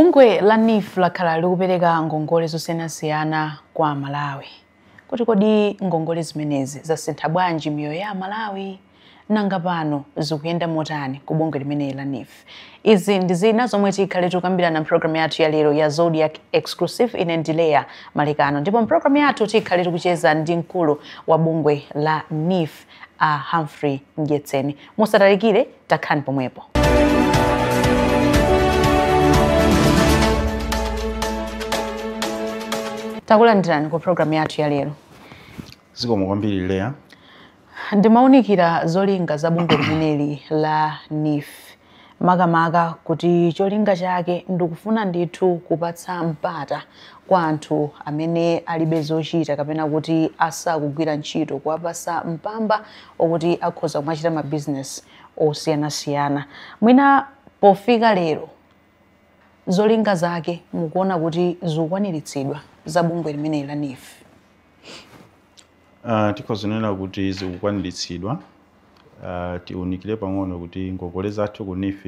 Bungwe la NEEF lakhala likupereka ngongole zosiyanasiyana kwa Malawi. Kuti kodi ngongole zimenezi zasintha bwanji miyoyo ya Malawi? Nanga pano zikuyenda motani ku bungwe limeneli la NEEF? Izi ndi zina zomwe tikhale tikukambirana mpulogalamu yathu ya lero ya Zodiak Exclusive. Ine ndi Leah Malekano, ndipo mpulogalamu yathu tikhale tikucheza ndi mkulu wa bungwe la NEEF, a Humphrey Mdyetseni. Musatalikire, takhalani pomwepo. Takulandirani ku programu yathu ya lero. Zikomo kwambiri, Leah. Ndimaunikira zolinga za bungwe limeneli la NEEF, makamaka kuti cholinga chake ndikufuna ndithu kupatsa mpata kwa anthu amene alibe zochita kapena kuti asakugwira ntchito, kuwapasa mpamba okuti akhoza kumachita mabizinesi osiyanasiyana. Mwina pofika lero zolinga zake mukuona kuti zikukwaniritsidwa za bungwe limeneli la NEEF? Tikhoza kunena kuti zikukwaniritsidwa. Tiunikire pang'ono kuti ngongole zathu ku NEEF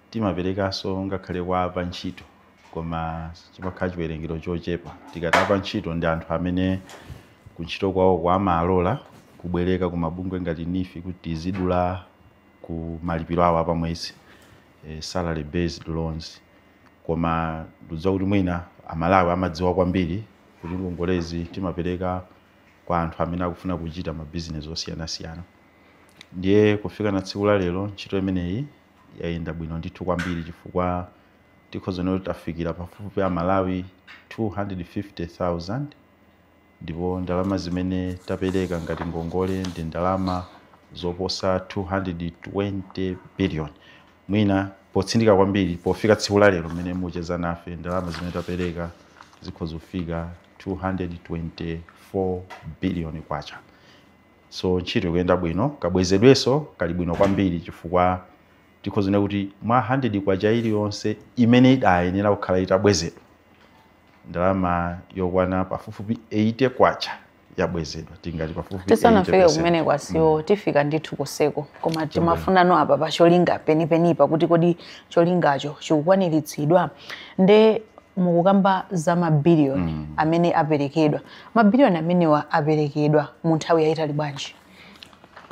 timaperekanso ngakhale kwa apantchito, koma chimakhala chiwerengero chochepa. Tikati apantchito, ndi anthu amene kuntchito kwawo kwa amalola kubwereka ku mabungwe ngati NEEF kuti tizidula ku malipiro awo apamwezi, salary based loans. Koma ndikudziwa kuti mwina Amalawi amadziwa kwambiri kuti ngongolezi timapereka kwa anthu amene akufuna kuchita mabizinesi osiyanasiyana. Ndiye kufika na tsiku la lero, ntchito imeneyi yayenda bwino ndithu kwambiri, chifukwa tikhoza kunena kuti tafikira pafupifupi Amalawi 250,000, ndipo ndalama zimene tapereka ngati ngongole ndi ndalama zoposa 220 billion. Mwina potsindika kwambiri, pofika tsiku la lero mmene mucheza nafe, ndalama zimene tapereka zikhoza kufika 224 billion kwacha. So ntchito ikuyenda bwino, kabwezedwenso kali bwino kwambiri, chifukwa tikhoza kunena kuti mwa 100 kwacha iliyonse imene idayenera kukhala itabwezedwa, ndalama yokwana pafupifupi 80 kwacha yabwezedwa, tingati pafupifupi Tisanafike 80%. kumene kwasiwo, tifika ndithu koseko, koma timafunano apa pa cholinga penipenipa, kuti kodi cholingacho chikukwaniritsidwa? Nde mukukamba za mabiliyoni amene aperekedwa. Mabiliyoni amenewa aperekedwa mu nthawi yayitali bwanji?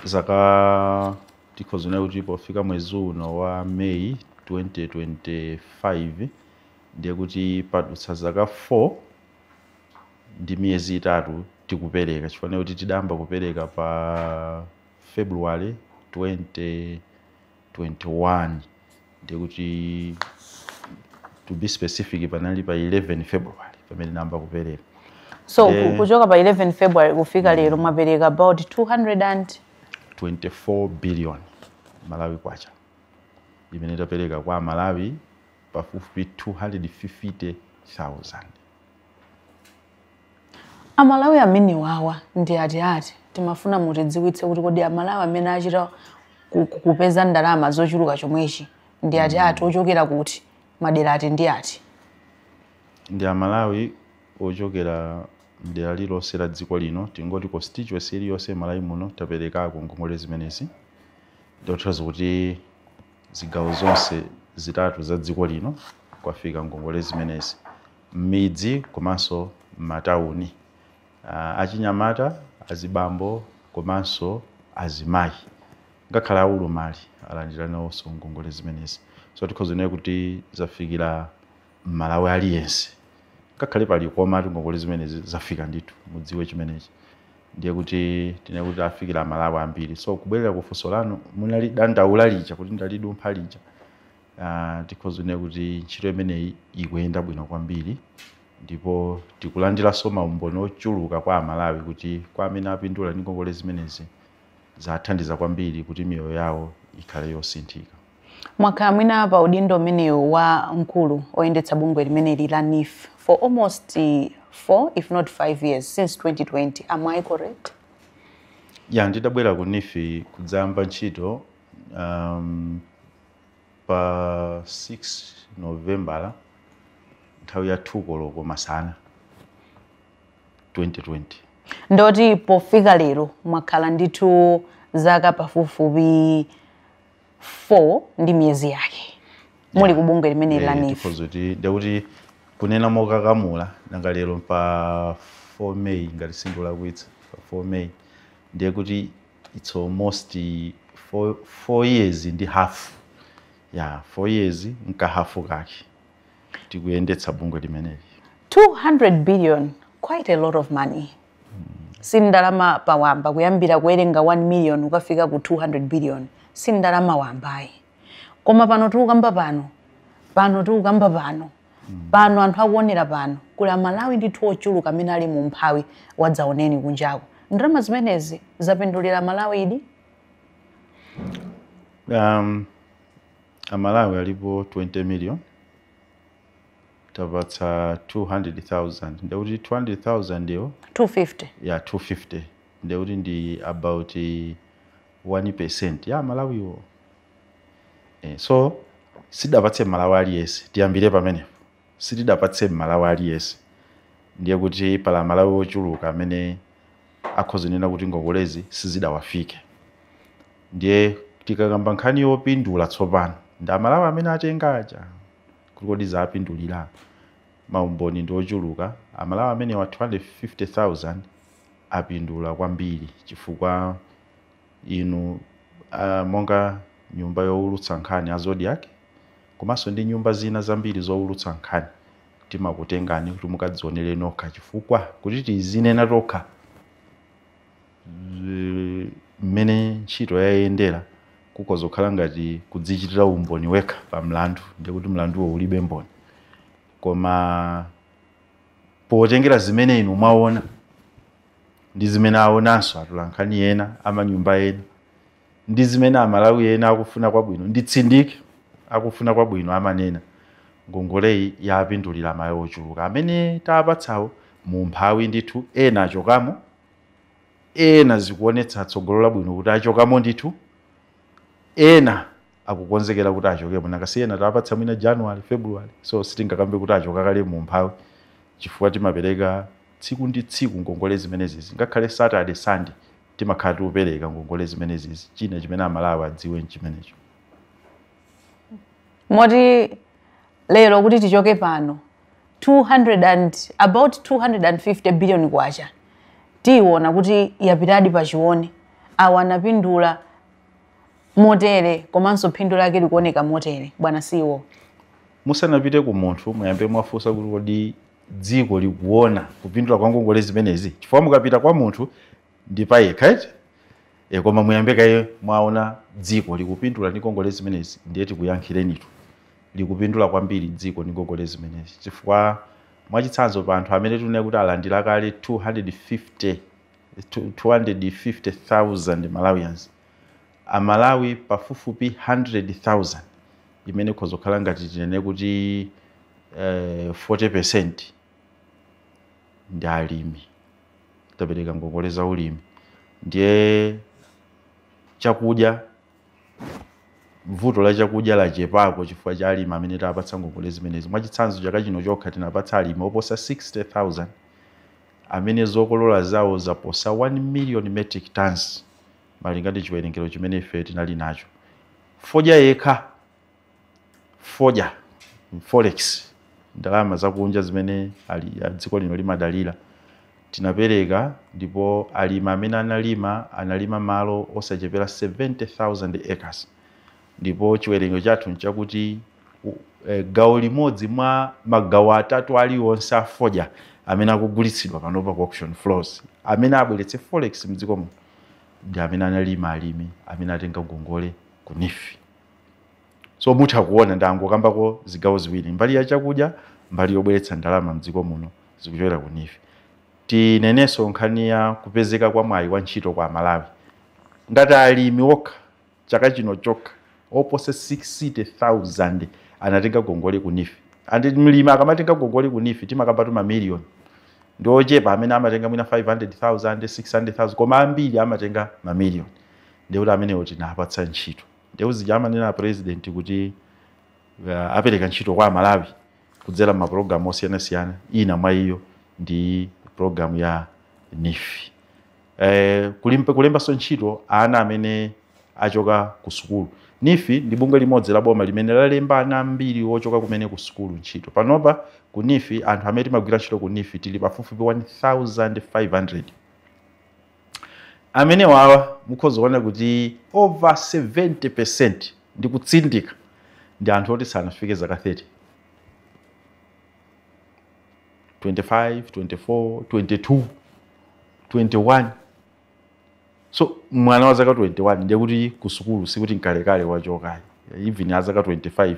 Zaka, tikhoza kunena kuti pofika mwezi uno wa Meyi 2025, ndiye kuti padutsa zaka 4 ndi miyezi 3 tikupereka, chifukwa kuti tidayamba kupereka pa February 2021. Ndiye kuti, to be specific, panali pa 11 February pamene tinayamba kupereka. So kuchoka pa 11 February kufika lero mwapereka about 200 and 24 billion Malawi kwacha imene tapereka kwa Malawi pafupifupi 250,000. Amalawi amene wawa ndi ati ati? Timafuna mutidziwitse kuti kodi Amalawi amene achita kupeza ndalama zochuluka chomwechi ndi ati ati, ochokera kuti, madera ati ndi ati? Ndi Amalawi ochokera mdera lililonse la dziko lino. Tingoti constituency iliyonse Malawi muno taperekako ngongole zimenezi. Ndothaza kuti zigawo zonse zitatu za dziko lino kwafika ngongole zimenezi, m'midzi komanso m'matawuni, achinyamata, azibambo komanso azimayi, ngakhale aulumali alandira nawonso ngongole zimenezi. So tikhoza kunena kuti zafikira Mmalawi aliyense. Ngakhale pali komatu ngongole zimenezi zafika ndithu, mudziwe chimenechi. Ndiye kuti tinene kuti afikira Amalawi ambiri. So kubwerera ku funso lanu munali dandaula lija kuti ndalidumpha lija, tikhoza kunena kuti ntchito imeneyi ikuyenda bwino kwambiri, ndipo tikulandiranso maumboni ochuluka kwa Amalawi kuti kwa amene apindula ndi ngongole zimenezi, zathandiza kwambiri kuti miyoyo yawo ikhale yosinthika. Mwakhala mwina pa udindo umenewu wa mkulu oyendetsa bungwe limeneli la NEEF for almost 4 if not 5 years, since 2020, am I correct? Ya, ndidabwera ku NEEF kudzayamba ntchito pa 6 Novembala, nthawi ya 2 koloko masana, 2020. Ndoti pofika lero mwakhala ndithu zaka pafupifupi 4 ndi miyezi yake. Muli kubungwe limene la NEEF. Tikhoza ndekuti kunena mokakamula, nanga lero pa 4 May, ngati sindulakwitsa, pa 4 May, ndiye kuti it's almost 4 years ndi half. Yeah, 4 years nkahafu kake tikuyendetsa bungwe limeneli. 200 billion, quite a lot of money. Si ndalama pawamba, kuyambira kuwerenga 1 million ukafika ku 200 billion, si ndalama wambayi. Koma pano tikukamba pano, pano tikukamba pano, pano anthu akuonera pano, kuli Amalawi ndithu ochuluka amene ali mu umphawi wadzaoneni kunjako. Ndalama zimenezi zapindulira Malawi idi? Amalawi alipo 20 million, tapatsa 200,000, ndekuti 200,000 yo 250. Ya, 250, ndekuti ndi about 1% ya Malawiwo. So sidapatse Malawi aliyense, tiyambire pamenepo, sitidapatse Malawi aliyense. Ndiye kuti pala Malawi ochuluka amene akhoza kunena kuti ngongolezi sizidawafike. Ndiye tikakamba nkhani yopindula tsopano, ndi Amalawi amene atenga aja kuti kodi zapindulira, maumboni ndi ochuluka. Amalawi amene wa 250,000 apindula kwambiri, chifukwa inu monga nyumba yowulutsa nkhani ya Zodiak, komanso ndi nyumba zina zambiri zowulutsa nkhani, timakutengani kuti mukadzionere nokha, chifukwa kuti tizinena tokha mmene ntchito yayendera kukhoza kukhala ngati kudzichitira umboni wekha pa mlandu, ndiye kuti mlanduwo ulibe mboni. Koma potengera zimene inu mwaona ndi zimene aonanso atolankhani ena amanyumba ena ndi zimene Amalawi ena akufuna kwabwino, nditsindike, akufuna kwabwino amanena, ngongoleyi yapindulira Amalawi ochuluka amene tapatsawo mu mphawi ndithu. Ena achokamo, ena zikuonetsa tsogolo labwino kuti achokamo ndithu, ena akukonzekera kuti achokemo. Nakasi ena tapatsa mwina January, February, so sitingakambe kuti achoka kale mu mphawi, chifukwa timapereka tsiku ndi tsiku ngongole zimenezizi. Ngakhale Saturday, Sunday timakhala tikupereka ngongole zimenezizi. China chimene Amalawi adziwe nchimenecho. Moti lero kuti tichoke pano, 200 and about 250 billion kwacha tiona kuti yapitadi pachione, awa anapindula motere, komanso phindu lake likuoneka motere, bwana CEO? Musanapite ku munthu, muyambe mwafunsa kuti kodi dziko likuona kupindula kwa ngongole zimenezi, chifukwa mukapita kwa munthu ndi payekha eti. Koma muyambe kaye mwaona dziko likupindula ndi ngongole zimenezi. Ndiye tikuyankhirenitu, likupindula kwambiri dziko ndi ngongole zimenezi, chifukwa mwachitsanzo pa anthu amene tinene kuti alandira kale 250 250,000 Malawians, Amalawi pafupifupi 100,000, imene ikhoza kukhala ngati tinene kuti 40% ndi alimi. Tapereka ngongole za ulimi, ndiye chakudya, vuto la chakudya lachepako chifukwa cha alimi amene tapatsa ngongole zimenezi. Mwachitsanzo chaka chino chokha tinapatsa alimi oposa 60,000 amene zokolola zawo zaposa 1 million metric tons, malinga ndi chiwerengero chimene ife tinali nacho. Fodya yekha, fodya, forex, ndalama zakunja zimene ali dziko lino limadalira, tinapereka, ndipo alimi amene analima, analima malo osachepera 70,000 acres, ndipo chiwerengero chathu nchakuti gawo limodzi mwa magawo atatu aliwonse a fodya amene akugulitsidwa panopa ku auction floors, amene abweretse forex mdziko muno, ndi amene analima, alimi amene atenga ngongole ku NEEF. So mutha kuona ndangokambako zigawo ziwiri, mbali ya chakudya, mbali yobweretsa ndalama mdziko muno zikuchokera ku NEEF. Tinenenso nkhani ya kupezeka kwa mwayi wa ntchito kwa Amalawi. Ngati alimi okha, chaka chino chokha oposa 60,000 anatenga ngongole ku NEEF. And mlimi akamatenga ngongole ku NEEF, timakamba tu mamiliyoni. Ndi ochepa amene amatenga mwina 500,000, 600,000, koma ambiri amatenga mamiliyoni. Ndikuti amenewo tinapatsa ntchito. Ndikuti amanena a president kuti apereka ntchito kwa Amalawi kudzera mapulogalamu osiyanasiyana, ina mwa iyo ndi program ya NEEF. Kulembanso ntchito ana amene achoka ku sukulu. NEEF ndi bungwe limodzi la boma limene lalemba ana ambiri ochoka kumene ku sukulu ntchito. Panopa ku NEEF, anthu amene timagwira ntchito ku NEEF tili pafupifupi 1500. Amene wawa mukhoza kuona kuti over 70%, ndi kutsindika, ndi anthu oti sanafike zaka 30, 25, 24, 22, 21. So mwana wa zaka 21 ndiye kuti ku sukulu sikuti nkalekale wachokayi. Even a zaka 25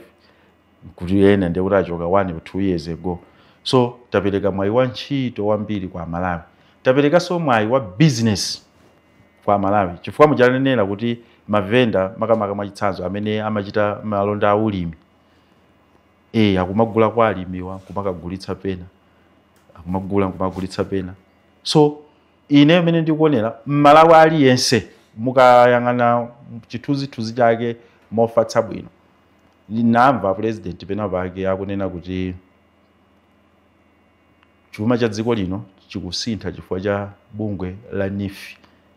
kuti ena ndiye kuti achoka 1 or 2 years ago. So tapereka mwayi wa ntchito wambiri kwa Malawi, taperekanso mwayi wa business kwa Malawi, chifukwa muchanenera kuti mavenda, makamaka mwachitsanzo amene amachita malonda aulimi, akumagula kwa alimiwa kumakagulitsa pena, akumagula kumagulitsa pena. So ine mene ndikuonera, Mmalawi aliyense mukayang'ana chithunzithunzi chake mofatsa bwino, namva President pena pake akunena kuti chuma cha dziko lino chikusintha chifukwa cha bungwe la NEEF,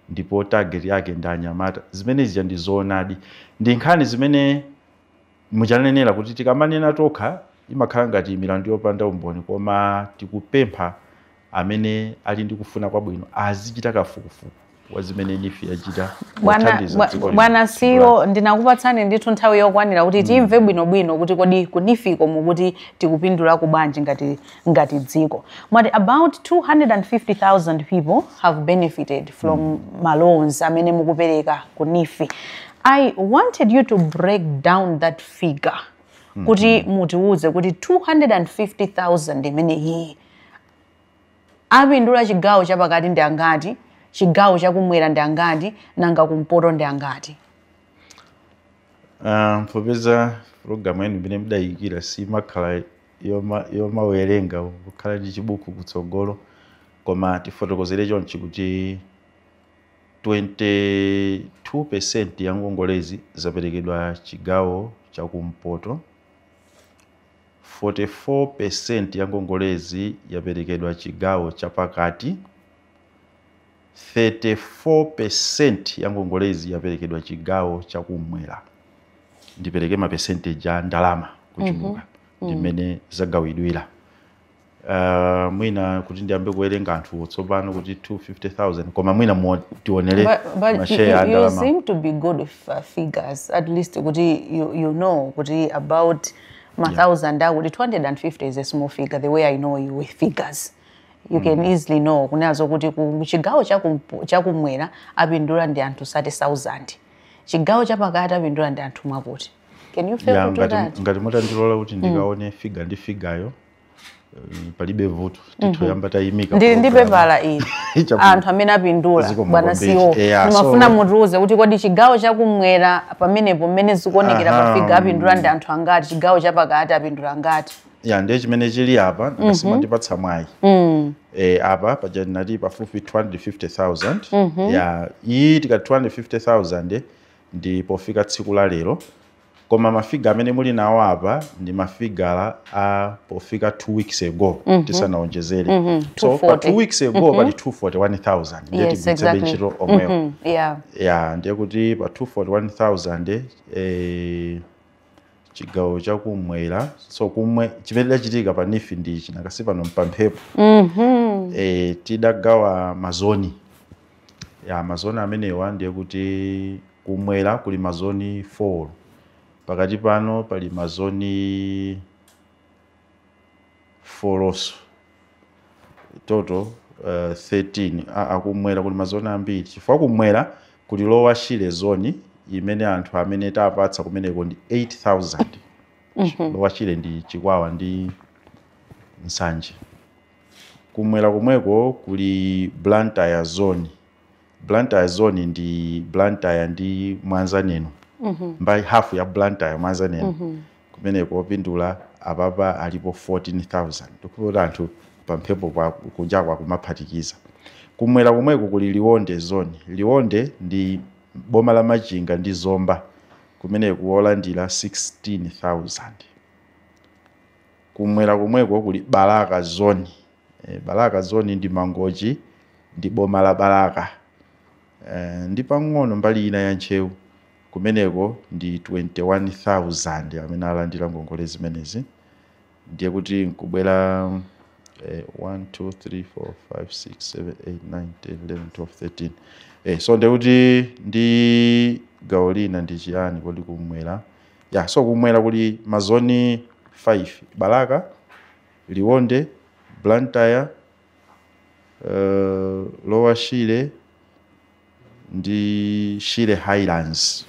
ndipo target yake ndi anyamata. Zimene zija ndi zoonadi, ndi nkhani zimene muchanenera kuti tikamanena tokha imakhala ngati milandu yopanda umboni, koma tikupempha amene ali ndi kufuna kwabwino azichita kafukufuku wa zimene NEEF yachita pothandiza dziko lino. Bwana CEO, ndinakupatsani ndithu nthawi yokwanira kuti timve bwinobwino kuti kodi ku NEEF-ko mukuti tikupindulako bwanji ngati dziko. Mwati about 250,000 people have benefited from ma loans amene mukupereka ku NEEF. I wanted you to break down that figure kuti mutiuze kuti 250,000 imene iyi apindula chigawo chapakati ndi angati, chigawo chakumwera ndi angati, nanga kumpoto ndi angati? Popeza programu yanu imene mudayikira simakhala yomawerenga kukhala ndi chibuku kutsogolo, koma tifotokozere chonchi kuti 22% ya ngongolezi zaperekedwa chigawo chakumpoto, 44% ya ngongolezi yaperekedwa chigawo chapakati, 34% ya ngongolezi yaperekedwa chigawo chakumwera. Ndipereke ma percentage a ndalama kuchuluka ndimene zagawidwira. Mwina kuti ndiyambe kuwerenga anthu tsopano kuti 250,000, koma mwina tionere But ma share a you ndalama. seem to be good with figures, at least kuti you know kuti about ma thousand akuti 250 is a small figure. The way I know you with figures, you can easily know kunazo kuti ku chigawo chakumwera apindula ndi anthu 30,000, chigawo chapakati apindula ndi anthu mwakuti. Can you fail to do that? Ngati mutandilola kuti ndikaone figure ndi figure, palibe vuto, tithoyamba tayimika Ndili ndi program. pepala ili, anthu amene apindula. Zikomo Bwana kwambiri. CEO, ndimafuna mutiuze kuti kodi chigawo chakumwera pamenepo mmene zikuonekera pa figure apindula ndi anthu angati, chigawo chapakati apindula angati? Ya, ndiye chimene chili apa ngasimandipatsa mwayi. Apa paja ndinati pafupi 250,000. Ya, iyi tikati 250,000 ndi pofika tsiku la lero, koma ma figure amene muli nawo apa ndi ma figure a pofika 2 weeks ago, tisanaonjezere. So pa 240. 2 weeks ago pali 241,000, ndiye tigwiritse ntchito omwewo. Ya, ndiye kuti pa 241,000, chigawo chakumwera, so kumwe chimene chidachitika pa NEEF ndi chinakasi pano mpamphepo, tidagawa ma zone. Ya, ma zone amenewa ndiye kuti kumwera kuli ma zone 4, pakati pano pali ma zone 4 so total 13. Akumwera kuli ma zone ambiri chifukwa kumwera kuli Lower Shire zone imene anthu amene tapatsa kumeneko ndi 8000. Lower Shire ndi Chikwawa ndi Nsanje. Kumwera komweko kuli Blantyre zone. Blantyre zone ndi Blantyre ndi Mwanza Neno, mbali hafu ya Blantyre, Mwanza Neno. Kumeneko opindula apapa alipo 14,000. Ndikuti anthu pamphepo kunjakwa kumaphatikiza. Kumwera komweko kuli Liwonde zone. Liwonde ndi boma la Machinga ndi Zomba. Kumeneko olandira 16,000. Kumwera komweko kuli Balaka zone. Balaka zone ndi Mangochi ndi boma la Balaka, ndi pang'ono mbali ina ya Ntcheu. Kumeneko ndi 21,000 amene alandira ngongole zimenezi. Ndiye kuti nkubwera 1 2 3 4 5 6 7 8 9 10 11 12 13. So ndiye kuti ndi gawo lina ndi chiyani kodi kumwera? Ya, so kumwera kuli ma zone 5: Balaka, Liwonde, Blantyre, Lower Shire ndi Shire Highlands.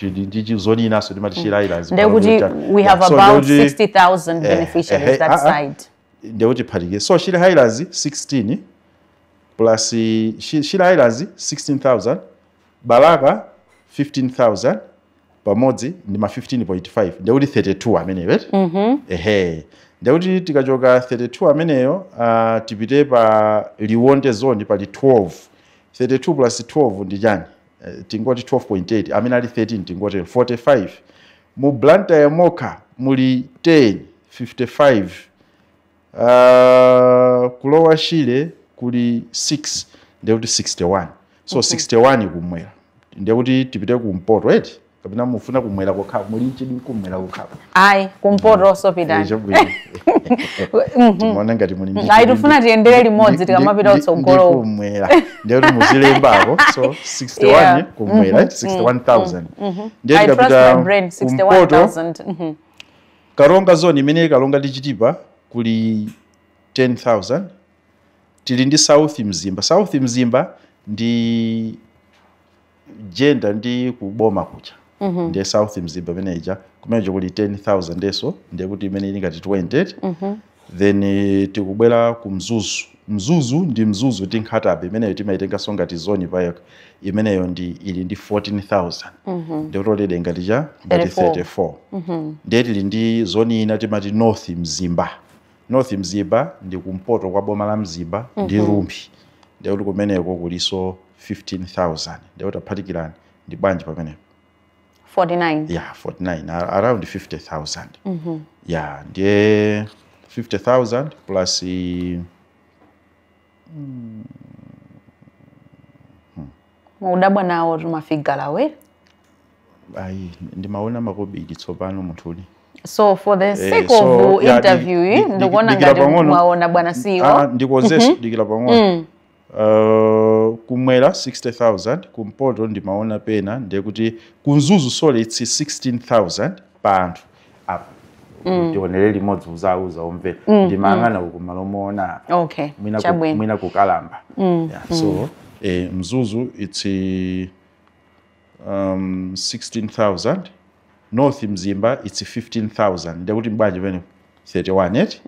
Ndi zone inaso ndimati Shire Highlands. Ndekuti we have so about ndekuti 60,000 beneficiaries that side. Ndekuti phatike, so Shire Highlands 16 plus Shire Highlands 16,000, Balaka 15,000, pamodzi ndi ma 15.5, ndekuti 32 ameneyo, eti? Ehe, ndekuti tikachoka 32 ameneyo, tipite pa Liwonde zone, pali 12. 32 plus 12 ndi chani? Tingoti 12.8, amene ali 13, tingoti 45. Mu Blantyre mokha muli 10, 55. Ku Lower Shire kuli 6, ndekuti 61. So 61 kumwera. Ndekuti tipite kumpoto, eti? Kapena mufuna kumwera kokha? Muli nchidi kumwera kokha? Ayi, kumpoto so pitani. Chabwino, timaona ngati muli ndi Ayi, tifuna tiyendere limodzi tikamapita kutsogolo. Kumwera ndekuti muzilembako, so 61 kumwera, right? 61,000. Ndiye I trust tikapita my brain. kumpoto, 61,000. Karonga zone imene Karonga ndi Chitipa kuli 10,000. Tili ndi South Mzimba. South Mzimba ndi Jenda ndi kuboma kucha, ndiye South Mzimba imene ija. Kumenecho kuli 10,000 ndeso, ndiye kuti imene ili ngati 20. Then tikubwera ku Mzuzu. Mzuzu ndi Mzuzu ndi Nkhata Bay, imeneyo timaitenganso ngati zone payokha. Imeneyo ndi ili ndi 14,000, ndikuti already ngati cha ngati 34. 34. Ndiye tili ndi zone ina timati North Mzimba. North Mzimba ndi kumpoto kwa boma la Mzimba ndi Rumphi, ndikuti kumeneko kuliso 15,000. Ndikuti aphatikirani ndi bwanji pamenepo? 49. Yeah, 49, around 50,000. Yeah, ndiye 50,000 plus Mudabwa nawo tumafigala we. Ayi, ndimaona makobidi tsopano munthuni. So for the sake So, of yeah, interview, ndikuona dikira ngati pang'ono. mwaona bwana CEO. Ah, ndikonzenso, dikira pang'ono. Kumwera 60,000, kumpoto ndimaona pena, ndiye kuti ku Mzuzu, sorry, it's 16,000 pa anthu apa. Tionere limodzi, uzauza umve, ndimayang'ana uku malomoona apa. Okay. Mwina Chabwino. Mwina kukalamba. Yeah, so Mzuzu it's 16,000, North Mzimba it's 15,000, ndekuti mbwanji pene? 31, eti?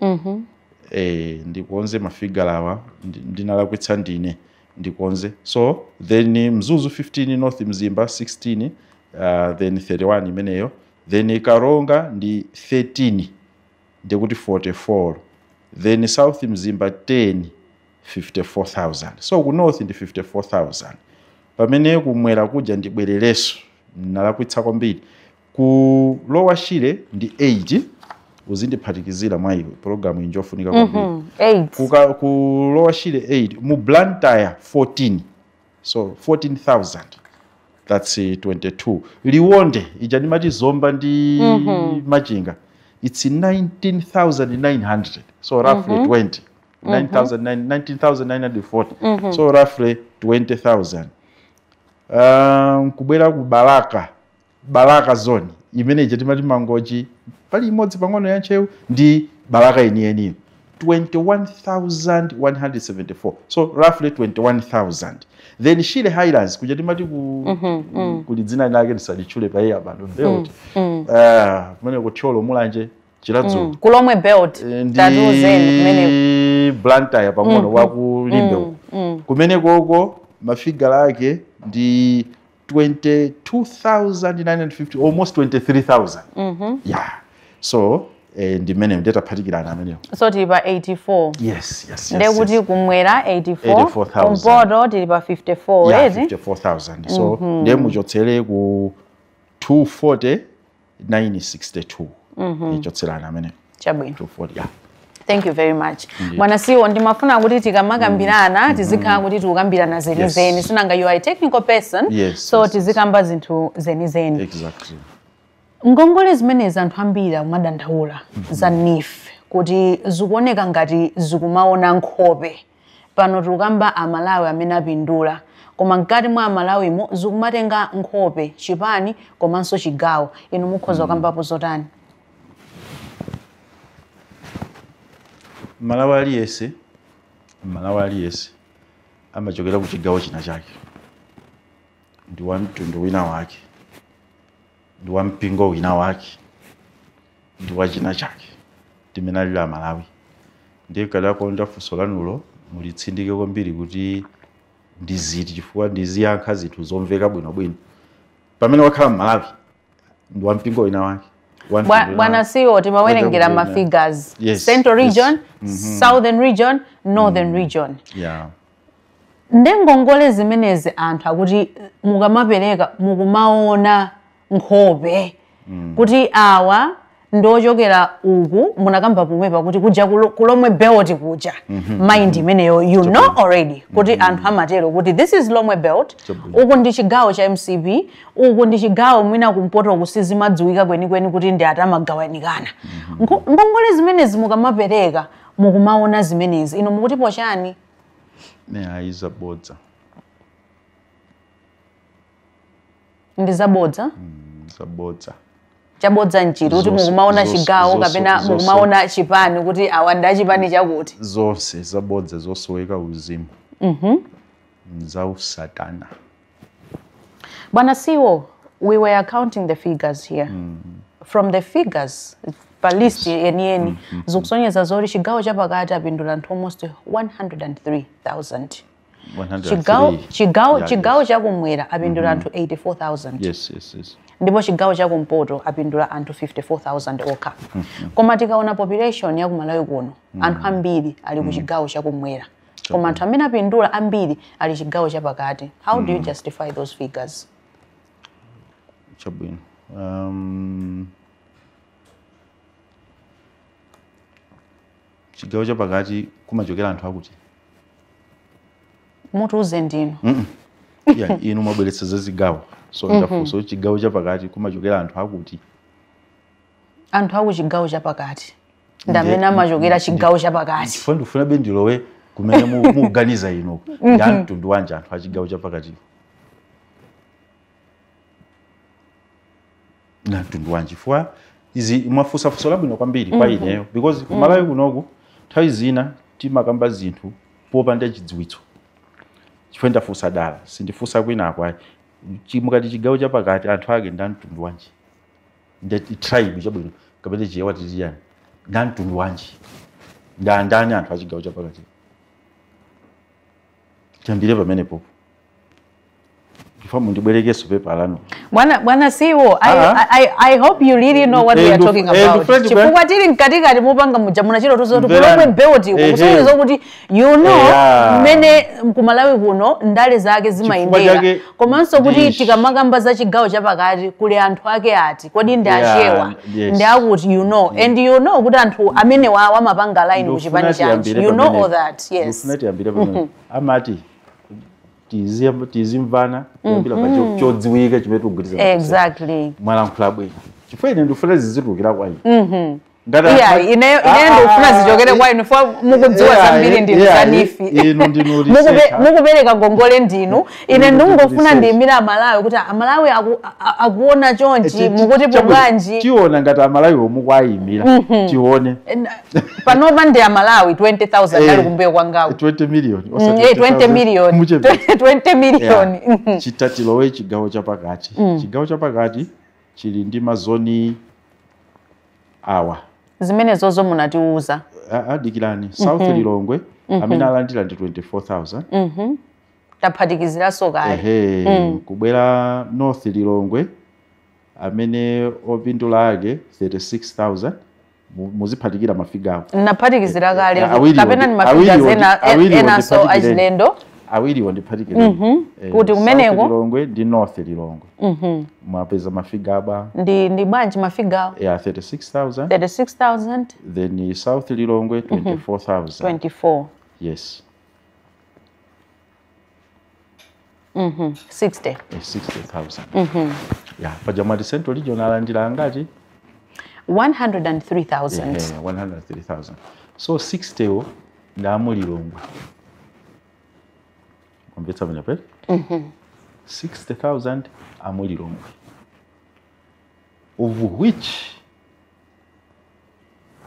Ndikonze mafigala awa, ndinalakwitsa ndine, ndikonze. So then Mzuzu 15, North Mzimba 16, then 31 imeneyo. Then Karonga ndi 13, ndekuti 44. Then South Mzimba 10, 54,000. So ku north ndi 54,000, pamene kumwera kuja, ndibwerereso, nalakwitsa kwambiri, ku Lower Shire ndi 8. Uzindiphatikizira mwa iwe, program iyi njofunika kwambiri. 8. Ku Lower Shire 8, mu Blantyre 14, so 14,000, that's 22. Liwonde ija ndimati Zomba ndi Machinga, it's 19,900, so roughly 20, 19,940, so roughly 20,000. Kubwera ku Balaka, Balaka zone imene ija timati Mangochi, pali imodzi pang'ono ya Ntcheu ndi Balaka yeniyeniyo, 21,174, so roughly 21,000. Then Shire Highlands kuja timati kuli dzina lake ndisalitchule pa pano, belt, kumene kuThyolo, Mulanje, Chiradzulu. Kulomwe belt. Tatiuzeni kumene. Ndi Blantyre pang'ono, wakuLimbe uko. Kumene koko mafigala ake ndi 22,950, almost 23,000. Yeah, so ndimene ndetaphatikirana amenewo. So tili pa 84. Yes. Ndekuti kumwera 84, 84,000. Kumpoto tili pa 54, Yeah. eti? 54,000. So ndiye muchotsere ku 240 962, ichotserana amenewo. Chabwino. 240, yeah. Thank you very much. Bwana CEO, ndimafuna kuti tikamakambirana tizikhala kuti tikukambirana zenizeni. Sinanga you are a technical person, so tizikamba zinthu zenizeni. Exactly. Ngongole zimenezi anthu ambiri akumadandaula za NEEF kuti zikuoneka ngati zikumaona nkhope. Pano tikukamba Amalawi amene apindula, koma mkati mwa Amalawimo zikumatenga nkhope chipani komanso chigawo. Inu mukhoza kukambapo zotani? Malawi aliyense amachokera ku chigawo china chake, ndi wa mtundu wina wake, ndi wa mpingo wina wake, ndi wa china chake, timene alili Amalawi. Ndiye kadakonda funso lanulo mulitsindike kwambiri kuti ndi ziti, chifukwa ndiziyankha zinthu zomveka bwinobwino. Pamene wakhala Mmalawi ndi wa mpingo wina wake, wa mtundu wina Bwana wake. CEO, timawerengera ma figures. Central region, Southern region, Northern region. Nde ngongole zimenezi anthu akuti mukamapereka mukumaona nkhope kuti awa ndochokera uku. Munakamba pomwepa kuti kuja kulomwe belt kuja, mind imeneyo you know already kuti anthu amatero kuti this is Lomwe belt, uku ndi chigawo cha MCP, uku ndi chigawo mwina kumpoto kusizimadziwika kwenikweni kuti ndi atamagawanikana. Ngongole zimenezi mukamapereka mukumaona zimenezi, inu mukutipo chani? Ne, ayi, zabodza. Ndi zabodza? Zabodza. Chabodza nchiti? Kuti mukumaona chigawo kapena mukumaona chipani kuti awa ndi achipani chakuti? Zonse zabodza, zosoweka uzimu, zausatana. Bwana CEO, we were counting the figures here. From the figures pa list yeniyeni zikusonyeza zoti chigawo chapakati apindula anthu almost 103,000. 103. Chigawo chigawo chakumwera apindula anthu 84,000. Ndipo chigawo chakumpoto apindula anthu 54,000 okha. Koma tikaona population ya kumalawi kuno, anthu ambiri ali ku chigawo chakumwera, koma anthu amene apindula ambiri ali chigawo chapakati. How do you justify those figures? Chabwino. Chigawo chapakati kumachokera anthu akuti? Mutiuze ndinu. Yeah, inu mwabweretsa za zigawo, so ndafunsa kuti chigawo chapakati kumachokera anthu akuti? Anthu aku chigawo chapakati ndi amene amachokera chigawo chapakati. Chifukwa ndikufuna be ndilowe kumene mukuganiza inu, ndi a mtundu wanji anthu a chigawo chapakati, na mtundu wanji? Chifukwa izi mwafunsa funso labwino kwambiri kwa ineyo, because kumalawi kunoku nthawi zina timakamba zinthu popanda chidziwitso. Chifukwa ndafunsa dala, sindifunsa kwinako ayi. Mukati chigawo chapakati anthu ake ndi a mtundu wanji? Ndi tribe, chabwino, kapena chiyewa titiyani, ndi a mtundu wanji? Ndi andani anthu a chigawo chapakati? Tiyambire pamenepopo, chifukwa mundibwerekenso pepa lanu. Bwana CEO, Ah. I hope you really know what we are talking about. Chifukwa tili mkatikati mupanga muja munachita tuzo kuti Mverani. kulomwe belt uko kusonyeza kuti you know mmene kumalawi kuno ndale zake zimayendera, chake komanso kuti tikamakamba za chigawo chapakati kuli anthu ake ati, kodi ndi achewa, ndi akuti, you know, and you know kuti anthu amene wa amapanga line kuchipani chanji, you know all that, yes. Ndikufuna tiyambire pamene amati tizimvana, kuyambira pa chodziwika chimene tikugwirizana. Mwalankhula bwino, chifukwa ine ndikufuna zizitulukira kwa ine. Ngati Iya, ineyo ndikufuna zichokere kwa inu, fo mukudziwa zambiri ndinu za NEEF. Inu ndinu researcher. Mukupereka ngongole ndinu. Ine Inu ndinu ndikungofuna research. ndiyimire Amalawi kuti Amalawi akuona chonchi, mukuti Chabwino, bwanji? Tiona ngati Amalawi omwe kwayimira, tione. Panopa ndi Amalawi 20,000 ali kumbuyo kwangawo. 20 million, osati 20 20,000. million. Muchepetsa. 20 million. Yeah. Chitatilowe chigawo chapakati. Chigawo chapakati chili ndi mazoni awa. Zimene zozo munatiuza. Adikirani. South Lilongwe amene alandira ndi 24,000. Taphatikiziranso kale. Ehe, kubwera North Lilongwe amene opindula ake 36,000. Muziphatikira mafigawo. Naphatikizira kale. Awiriwo Kapena ni mafigures awiriwo ena awiriwo enaso ndiphatikireni. achilendo. Awiriwo ndiphatikire. Kuti kumeneko? South Lilongwe ndi North Lilongwe. Mwapeza mafiga aba? Ndi bwanji mafigawo? Yeah, 36,000. 36,000. Then South Lilongwe 24,000. 24. Yes. 60. 60,000. Yeah, paja mwati Central Region alandira angati? 103,000. Yeah, 103,000. So 60 wo ndi amulilongwe. Mwamvetsa pamenepo? 60,000 amulilongwe. Of which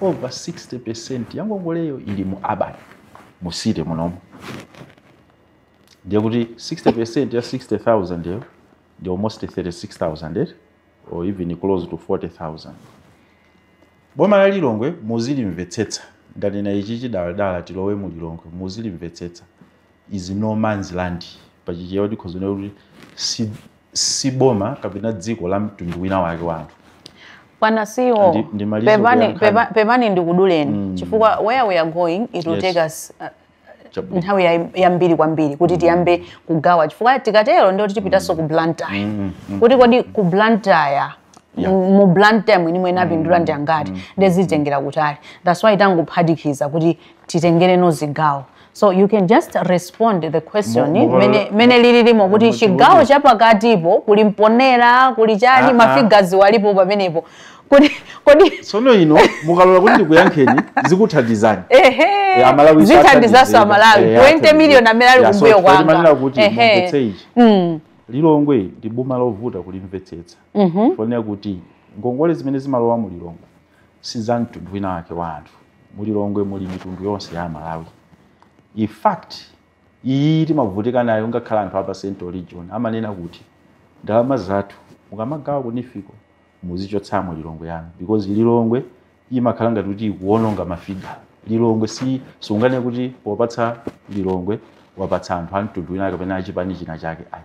over 60% ya ngongoleyo ili mu urban, mu city munomo. Ndiye kuti 60% ya 60,000 yo ndi almost 36,000, or even close to 40,000. Boma la Lilongwe muzilimvetsetsa. Ndanena ichi chidaladala tilowe mu Lilongwe, muzilimvetsetsa. Is no man's land. Pachichewa tikhoza kuti si boma kapena dziko la mtundu wina wake wa anthu. Bwana CEO, Ndimalize kuyankhani. pepani ndikuduleni, chifukwa where we are going it will take us Chabwino. nthawi yambiri kwambiri kuti tiyambe kugawa, chifukwa tikatero ndio tipitanso ku Blantyre. Kuti kodi ku Blantyre, mu Blantyre mwini mwene apindula ndi angati, ndezitengera kutali. That's why tangophatikiza kuti titengere no zigawo. So you can just respond the question mene lililimo kuti chigawo chapakatipo kuli Mponera, kuli chani, mafigazi walipo pamenepo. Kodi kodi Tsono ino mukalola kuti ndikuyankheni zikuthandizani. Ehe. Amalawi Zithandizanso sathandizeka. Amalawi. 20 million amene ali So kumbuyo chifukwa kwanga. timanena kuti mumvetse ichi. Lilongwe ndi boma lovuta kulimvetsetsa. Fonera kuti ngongole zimene zimalowa mu Lilongwe si za mtundu wina wake wa anthu. Mu Lilongwe muli mitundu yonse ya Malawi. In fact, iyi timavutika nayo ngakhala anthu apa Central Region amanena kuti ndalama zathu mukamagawa ku NEEF ko muzichotsamo Lilongwe yanu, because Lilongwe imakhala ngati kuti ikuwononga mafiga. Lilongwe si sungane kuti popatsa Lilongwe wapatsa anthu a mtundu wina kapena achipani china chake, ayi.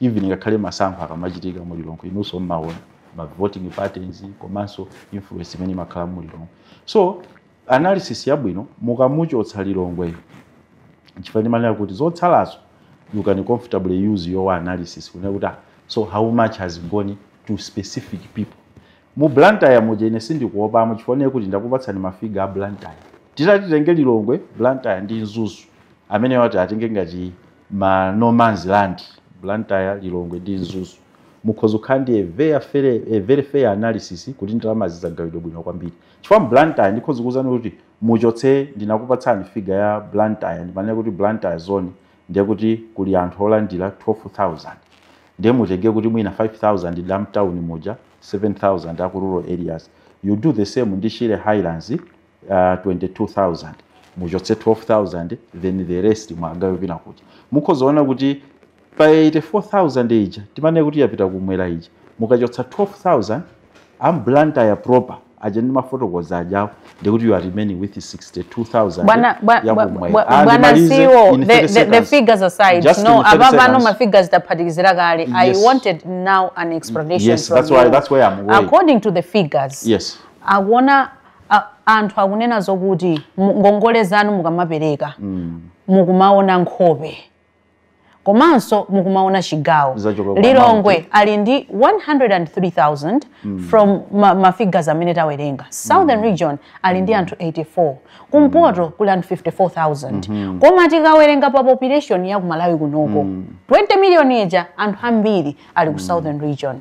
Even ngakhale masankho akamachitika mu Lilongwe, inunso mmaona ma voting patterns komanso influence imene imakhala mu Lilongwe. So analysis yabwino mukamuchotsa Lilongwe, chifukwa ndimanena kuti zotsalazo you can comfortably use your analysis kunena kuti so how much has gone to specific people mu Blantyre muja. Ine sindikuopamo chifukwa kuti ndakupatsani mafiga a Blantyre. Titati titenge Lilongwe, Blantyre ndi Mzuzu, amene wati atenge ngati ma no man's land, Blantyre, Lilongwe ndi Mzuzu, mukhoza kukhala ndi a very fair analysis kuti ndalama zidzagawidwa bwino kwambiri, chifukwa mu Blantyre ndikhoza kuwuzani kuti muchotse, ndinakupatsani figure ya Blantyre, ndimanena kuti Blantyre zone ndiye kuti kuli anthu olandira 12,000, ndiye mutenge kuti mwina 5000 ndi mtown muja, 7000 aku rural areas. You do the same ndi Shire Highlands, 22,000, muchotse 12,000, then the rest mwagawe pina kuti mukhozaona kuti pa 84,000 ija timanena kuti yapita kumwera ija, mukachotsa 12,000 am Blantyre proper aja ndi mafotokoza ajawo, ndikuti you are remaining with 62,000 Bwana yakumwera. bwana Ndimalize CEO, in the, 30 the seconds. figures aside, Just no, in 30 ababa no seconds. mafigures taphatikizira kale. I wanted now an explanation Yes, from that's why you. that's where I'm going. According to the figures, akuona anthu akunena zokuti ngongole zanu mukamapereka mukumaona nkhope komanso mukumaona chigawo. Zachoka kwa Lilongwe ali ndi 103,000 from ma figures amene tawerenga. Southern Region ali ndi anthu 84, kumpoto kuli anthu 54,000, koma tikawerenga pa population ya kumalawi kunoko 20 million ija, anthu ambiri ali ku Southern Region.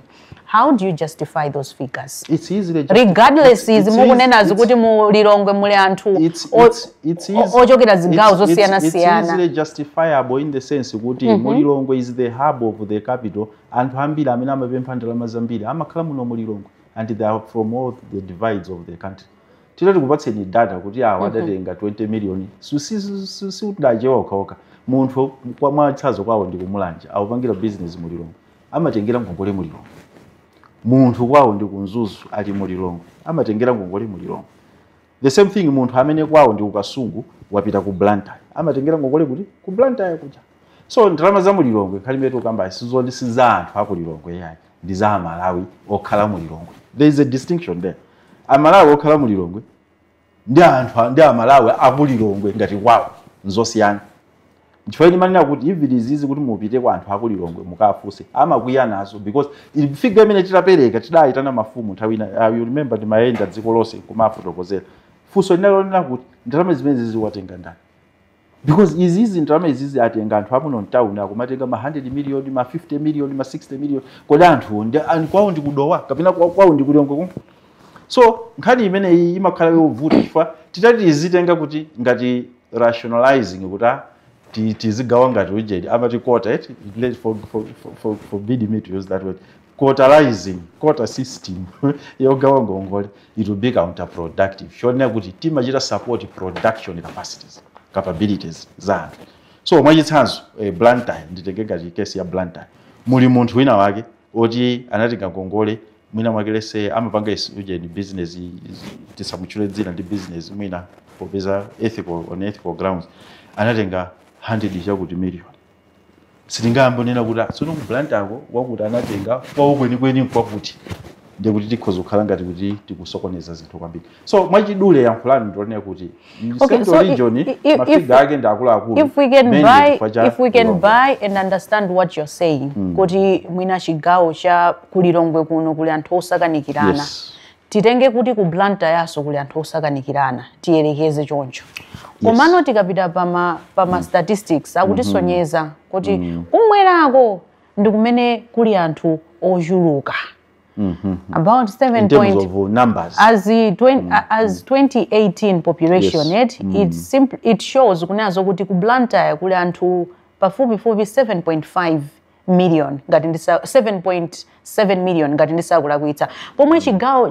How do you justify those figures? It's easily just, Regardless izi it's mukunenazi kuti mu Lilongwe muli anthu ochokera zigawo zosiyanasiyana. It's easily justifiable in the sense kuti mu Lilongwe is the hub of the capital. Anthu ambiri amene amapempha ndalama zambiri amakhala muno mu Lilongwe and they are from all the divides of the country. Titati kupatseni data kuti awa adatenga 20 million, siutidachewa okhaokha. Munthu kwa mwatsazo kwawo ndi kumulanje, akupangira business mu Lilongwe, amatengera ngongole mu Lilongwe. Munthu kwawo ndi kumzuzu, ali mu Lilongwe, amatengera ngongole mu Lilongwe. The same thing, munthu amene kwawo ndi kukasungu, wapita ku Blantyre, amatengera ngongole kuti ku Blantyre kuja. So ndalama za mu Lilongwe nkhani tukamba sizoti si za anthu aku Lilongwe yayi, ndi za Amalawi okhala mu Lilongwe. There is a distinction there. Amalawi okhala mu Lilongwe ndi anthu ndi Amalawi aku Lilongwe ngati kwawo nzosiyana. Chifukwa ndimanena kuti even izizi kuti mupite kwa anthu aku Lilongwe mukafunse, amakwiya nazo, because figure imene titapereka, tidayitana mafumu nthawi ina, you remember, timayenda dziko lonse kumafotokozera. Funso linalonena kuti ndalama zimene ziwatenga ndani? Because izizi, ndalama izizi atenga anthu amuno mtawuni, akumatenga ma 100 million, ma 50 million, ma 60 million. Kodi anthu kwawo ndikudowa kapena kwawo ndikulilongwe? So nkhani imeneyi imakhala yovuta, chifukwa titati tizitenga kuti ngati rationalizing kuti tizigawa ngati ujedi amati quota, it let forbid me to use that word, quotarizing, quota system yogawa ngongole, it will be counterproductive. Chonena kuti timachita support production capacities, capabilities za anthu. So mwachitsanzo, Blantyre, nditenge ngati case ya Blantyre, muli munthu wina wake oti anatenga ngongole, mwina mwake lese amapanga ujeni business, tisamutchule dzina ndi business mwina popeza ethical, on ethical grounds, anatenga 100 chakuti million. Sitingayambonena kuti tsono ku Blantyre wakuti anatenga, kwawo kwenikweni nkwakuti, ndiye kuti tikhoza kukhala ngati kuti tikusokoneza zinthu kwambiri. So mwachidule yankhulani ndionera kuti Okay, central so region mafiga ake ndi akuluakulu, if we can mainly buy chifukwa cha if we can Lilongwe. buy and understand what you're saying, kuti mwina chigawo cha kulilongwe kuno kuli anthu osakanikirana, titenge kuti ku Blantyre kuli anthu osakanikirana, tiyelekeze choncho. Komano tikapita pama statistics, akutisonyeza kuti kumwerako ndi kumene kuli anthu ochuluka, about 7 In terms point of numbers. As the 20, as 2018 population, it simple, it shows kunazo kuti ku Blantyre kuli anthu pafupifupi 7.5 million, ngati ndisa 7.7 million ngati ndisakulakwitsa, pomwe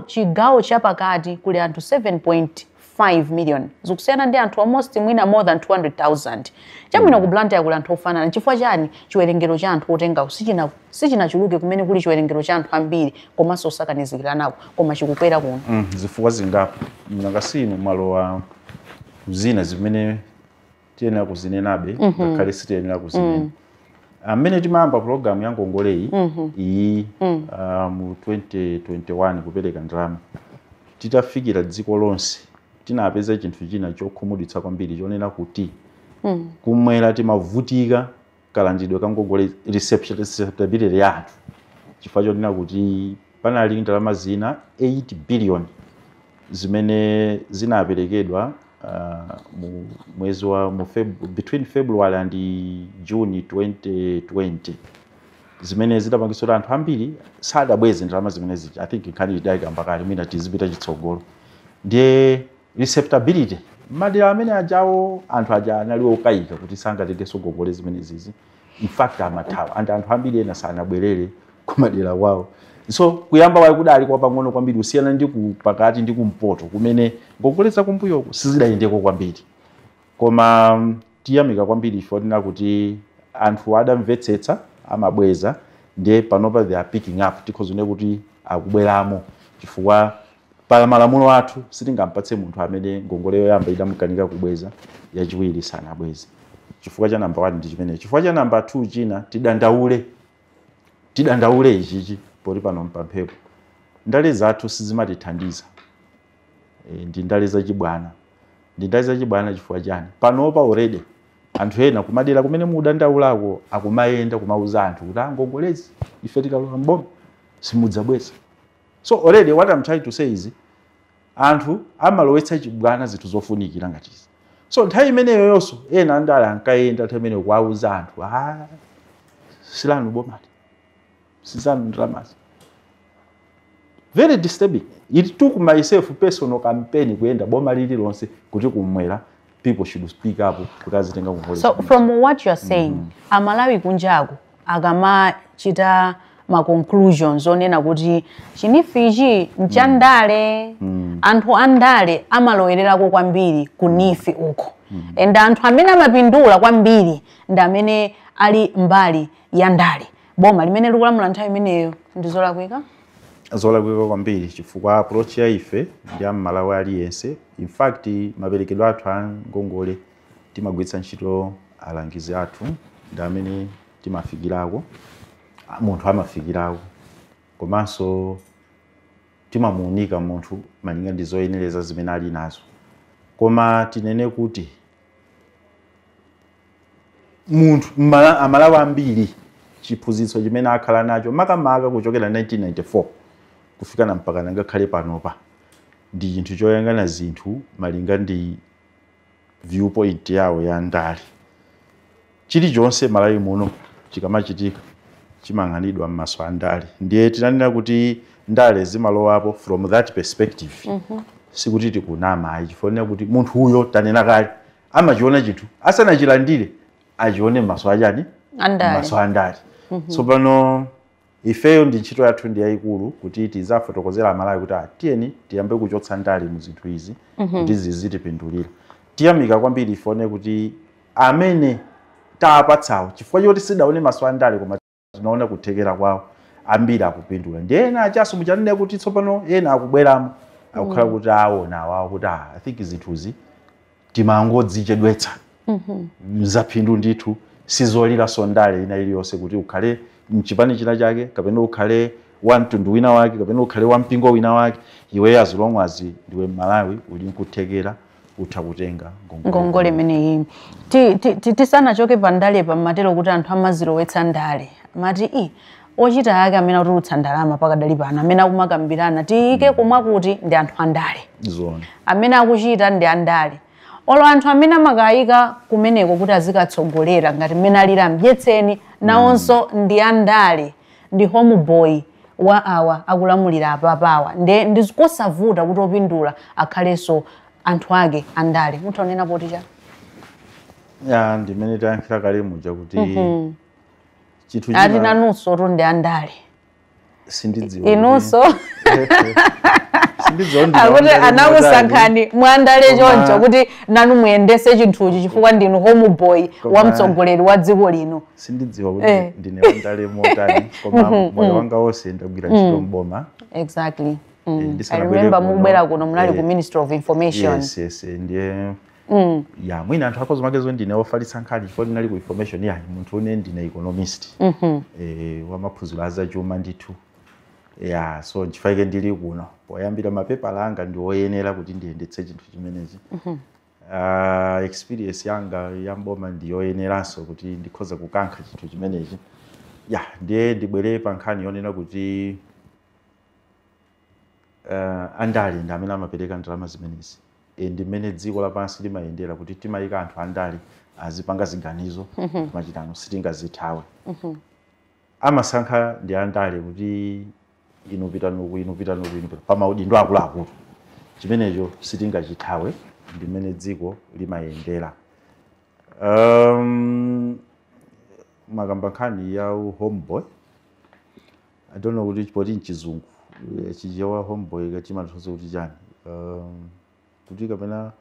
chigawo chapakati kuli anthu 7.5 million, zikusiyana ndi anthu almost mwina more than 200,000. Chamwino ku Blantyre kuli anthu ofanana. Chifukwa chani chiwerengero cha anthu otengawo sichinachuluke kumene kuli chiwerengero cha anthu ambiri komanso osakanizikiranako, koma chikukwera kuno? Zifukwa zingapo. Nakasinu malowa zina zimene tiyenera kuzinenabe ngakhale sitiyenera kuzinena. Amene timayamba pulogalamu ya ngongoleyi iyi mu 2021 kupereka ndalama, titafikira dziko lonse, tinapeza chinthu china chokhumudwitsa kwambiri, chonena kuti kumwera timavutika kalandidwe ka ngongole, receptability ya anthu, chifukwa chonena kuti panali ndalama zina 8 billion zimene zinaperekedwa mu mwezi wa mu between February and June 2020, zimene zidapangitsa kuti anthu ambiri sadabweze ndalama zimene zija. I think nkhani idayikamba kale, mwina tizipita chitsogolo. Ndiye receptability madera amene ajawo, anthu aja anali okayika kuti sangatengenso ngongole zimene zizi. In fact amathawa, and anthu ambiri ena sanabwerere kumadera kwawo. So kuyamba kwayi kudali kwa pang'ono kwambiri kusiyana ndi ku pakati ndi kumpoto, kumene ngongole zakumbuyoko sizidayendeko kwambiri. Koma tiyamika kwambiri ifo tina kuti anthu adamvetsetsa, amabweza. Ndiye panopa they are picking up, tikhoza kuti akubweramo, chifukwa pa malamulo athu sitingampatse munthu amene ngongole yoyamba idamukanika kubweza, yachiwiri sanabweze. Chifukwa cha namba 1 ndi chimene. Chifukwa cha namba 2 china, tidandaule ichichi poti pano mpamphepo, ndale zathu sizimatithandiza. Ndi ndale zachibwana, ndi ndale zachibwana. Chifukwa chani? Panopa already anthu ena kumadera kumene mudandaulako akumayenda kumauza anthu kuti ngongolezi ife tikalowa mboma simudzabweza. So already what I'm trying to say is anthu amalowetsa chibwana zinthu zofunikira ngatizi. So nthawi imeneyo yonso ena andale ankayenda nthawi imeneyo kuwauza anthu, silanu bomali, sizanu ndalamazi. Very disturbing. It took myself personal campaign kuyenda boma lililonse kuti kumwera people should speak up kuti azitenga ngongole. So from what you're saying, Amalawi kunjaku akamachita ma conclusions onena kuti chi NEEF ichi nchandale, anthu andale amalowererako kwambiri ku NEEF uko, and anthu amene amapindula kwambiri ndi amene ali mbali ya ndale, boma limene likulamula nthawi imeneyo, ndizolakwika? Zolakwika kwambiri, chifukwa approach ya ife ndi am'Malawi aliyense. In fact maperekedwe athu a ngongole timagwiritsa ntchito alangizi athu, ndi amene timafikirako, munthu amafikirako, komanso timamuunika munthu malinga ndi zoyenereza zimene ali nazo. Koma tinene kuti Munthu Amalawi ambiri, chiphunzitso chimene akhala nacho makamaka kuchokera 1994 kufika na mpaka ngakhale panopa, ndi chinthu choyang'ana zinthu malinga ndi viewpoint yawo ya ndale. Chilichonse Malawi muno chikamachitika chimayang'anidwa m'maso a ndale. Ndiye tinanena kuti ndale zimalowapo from that perspective. Sikuti tikunama ayi, chifukwa kuti munthu uyo, tanena kale, amachiona chinthu asanachilandire, achione m'maso achani? Andale. M'maso a ndale. Tsopano ifeyo ndi ntchito yathu ndi yayikulu kuti tizafotokozera Amalawi kuti tiyeni tiyambe kuchotsa ndale mu zinthu izi kuti zizitipindulira. Tiyamika kwambiri ifone kuti amene taapatsawo, chifukwa choti sidaone maso a ndale koma tinaona kuthekera kwawo, ambiri akupindula. Ndi ena achaso muchanene kuti tsopano ena akubweramo, akukhala kuti aona awawo kuti I think zinthuzi timangodzichedwetsa, zaphindu ndithu, sizolira ndale ina iliyonse kuti ukhale mchipani china chake kapena ukhale wa mtundu wina wake kapena ukhale wa mpingo wina wake. Iwe as long as ndiwe Malawi, uli nkuthekera, utha kutenga ngongole imeneyi. Tisanachoke pa ndale, pamatero kuti anthu amazilowetsa ndale, amati i ochita ake amene akutulutsa ndalama pakadali pano, amene akumakambirana tiyike komwe kuti ndi anthu andale, Zona. amene akuchita ndi andale, olo anthu amene amakayika kumeneko kuti azikatsogolera ngati mmene alira Mdyetseni, nawonso ndi andale, ndi homeboy wa awa akulamulira apapawa. Nde ndikosavuta kuti opindula akhalenso anthu ake andale. Muthaonena poti cha Ya, ndimene tayankhira kale muja kuti chinthu ati nanunso tu ndi andale. Sindidziwa. Inunso Sindidziwa ndine akuti wandale. Anakusankhani mwandale choncho kuti nanu muyendese chinthuchi chifukwa ndinu homeboy wa mtsogoleri wa dziko lino. Sindidziwa kuti ndine wandale motani, koma moyo wanga wonse ndagwira ntchito mboma. Exactly. I Ndisanabwere remember kuno, mubwera kuno munali ku Ministry of Information. Yes, ndiye ya mwina anthu akhoza makezo ndine wofalitsa nkhani chifukwa ndinali ku information. Ya, munthu une ndine economist, wa maphunziro azachuma ndithu. Ya, so nchifukwa ndili kuno poyambira, mapepala anga ndi oyenera kuti ndiyendetse chinthu chimenechi. Experience yanga ya mboma ndi yoyeneranso kuti ndikhoza kukankha chinthu chimenechi. Ya, ndiye ndibwere pa nkhani yonena kuti andale ndi amene amapereka ndalama zimenezi. Ndi mmene dziko lapansi limayendera kuti timayika anthu andale azipanga ziganizo machitano, sitingazithawe. Amasankha ndi andale kuti inu pitani uku, inu pitani uku, inu pitani pa maudindo akuluakulu. Chimenecho sitingachithawe, ndi mmene dziko limayendera. Makamba nkhani ya homeboy, I don't know kuti poti mchizungu, Chichewa homeboy kachimatanthauza kuti chani, kuti kapena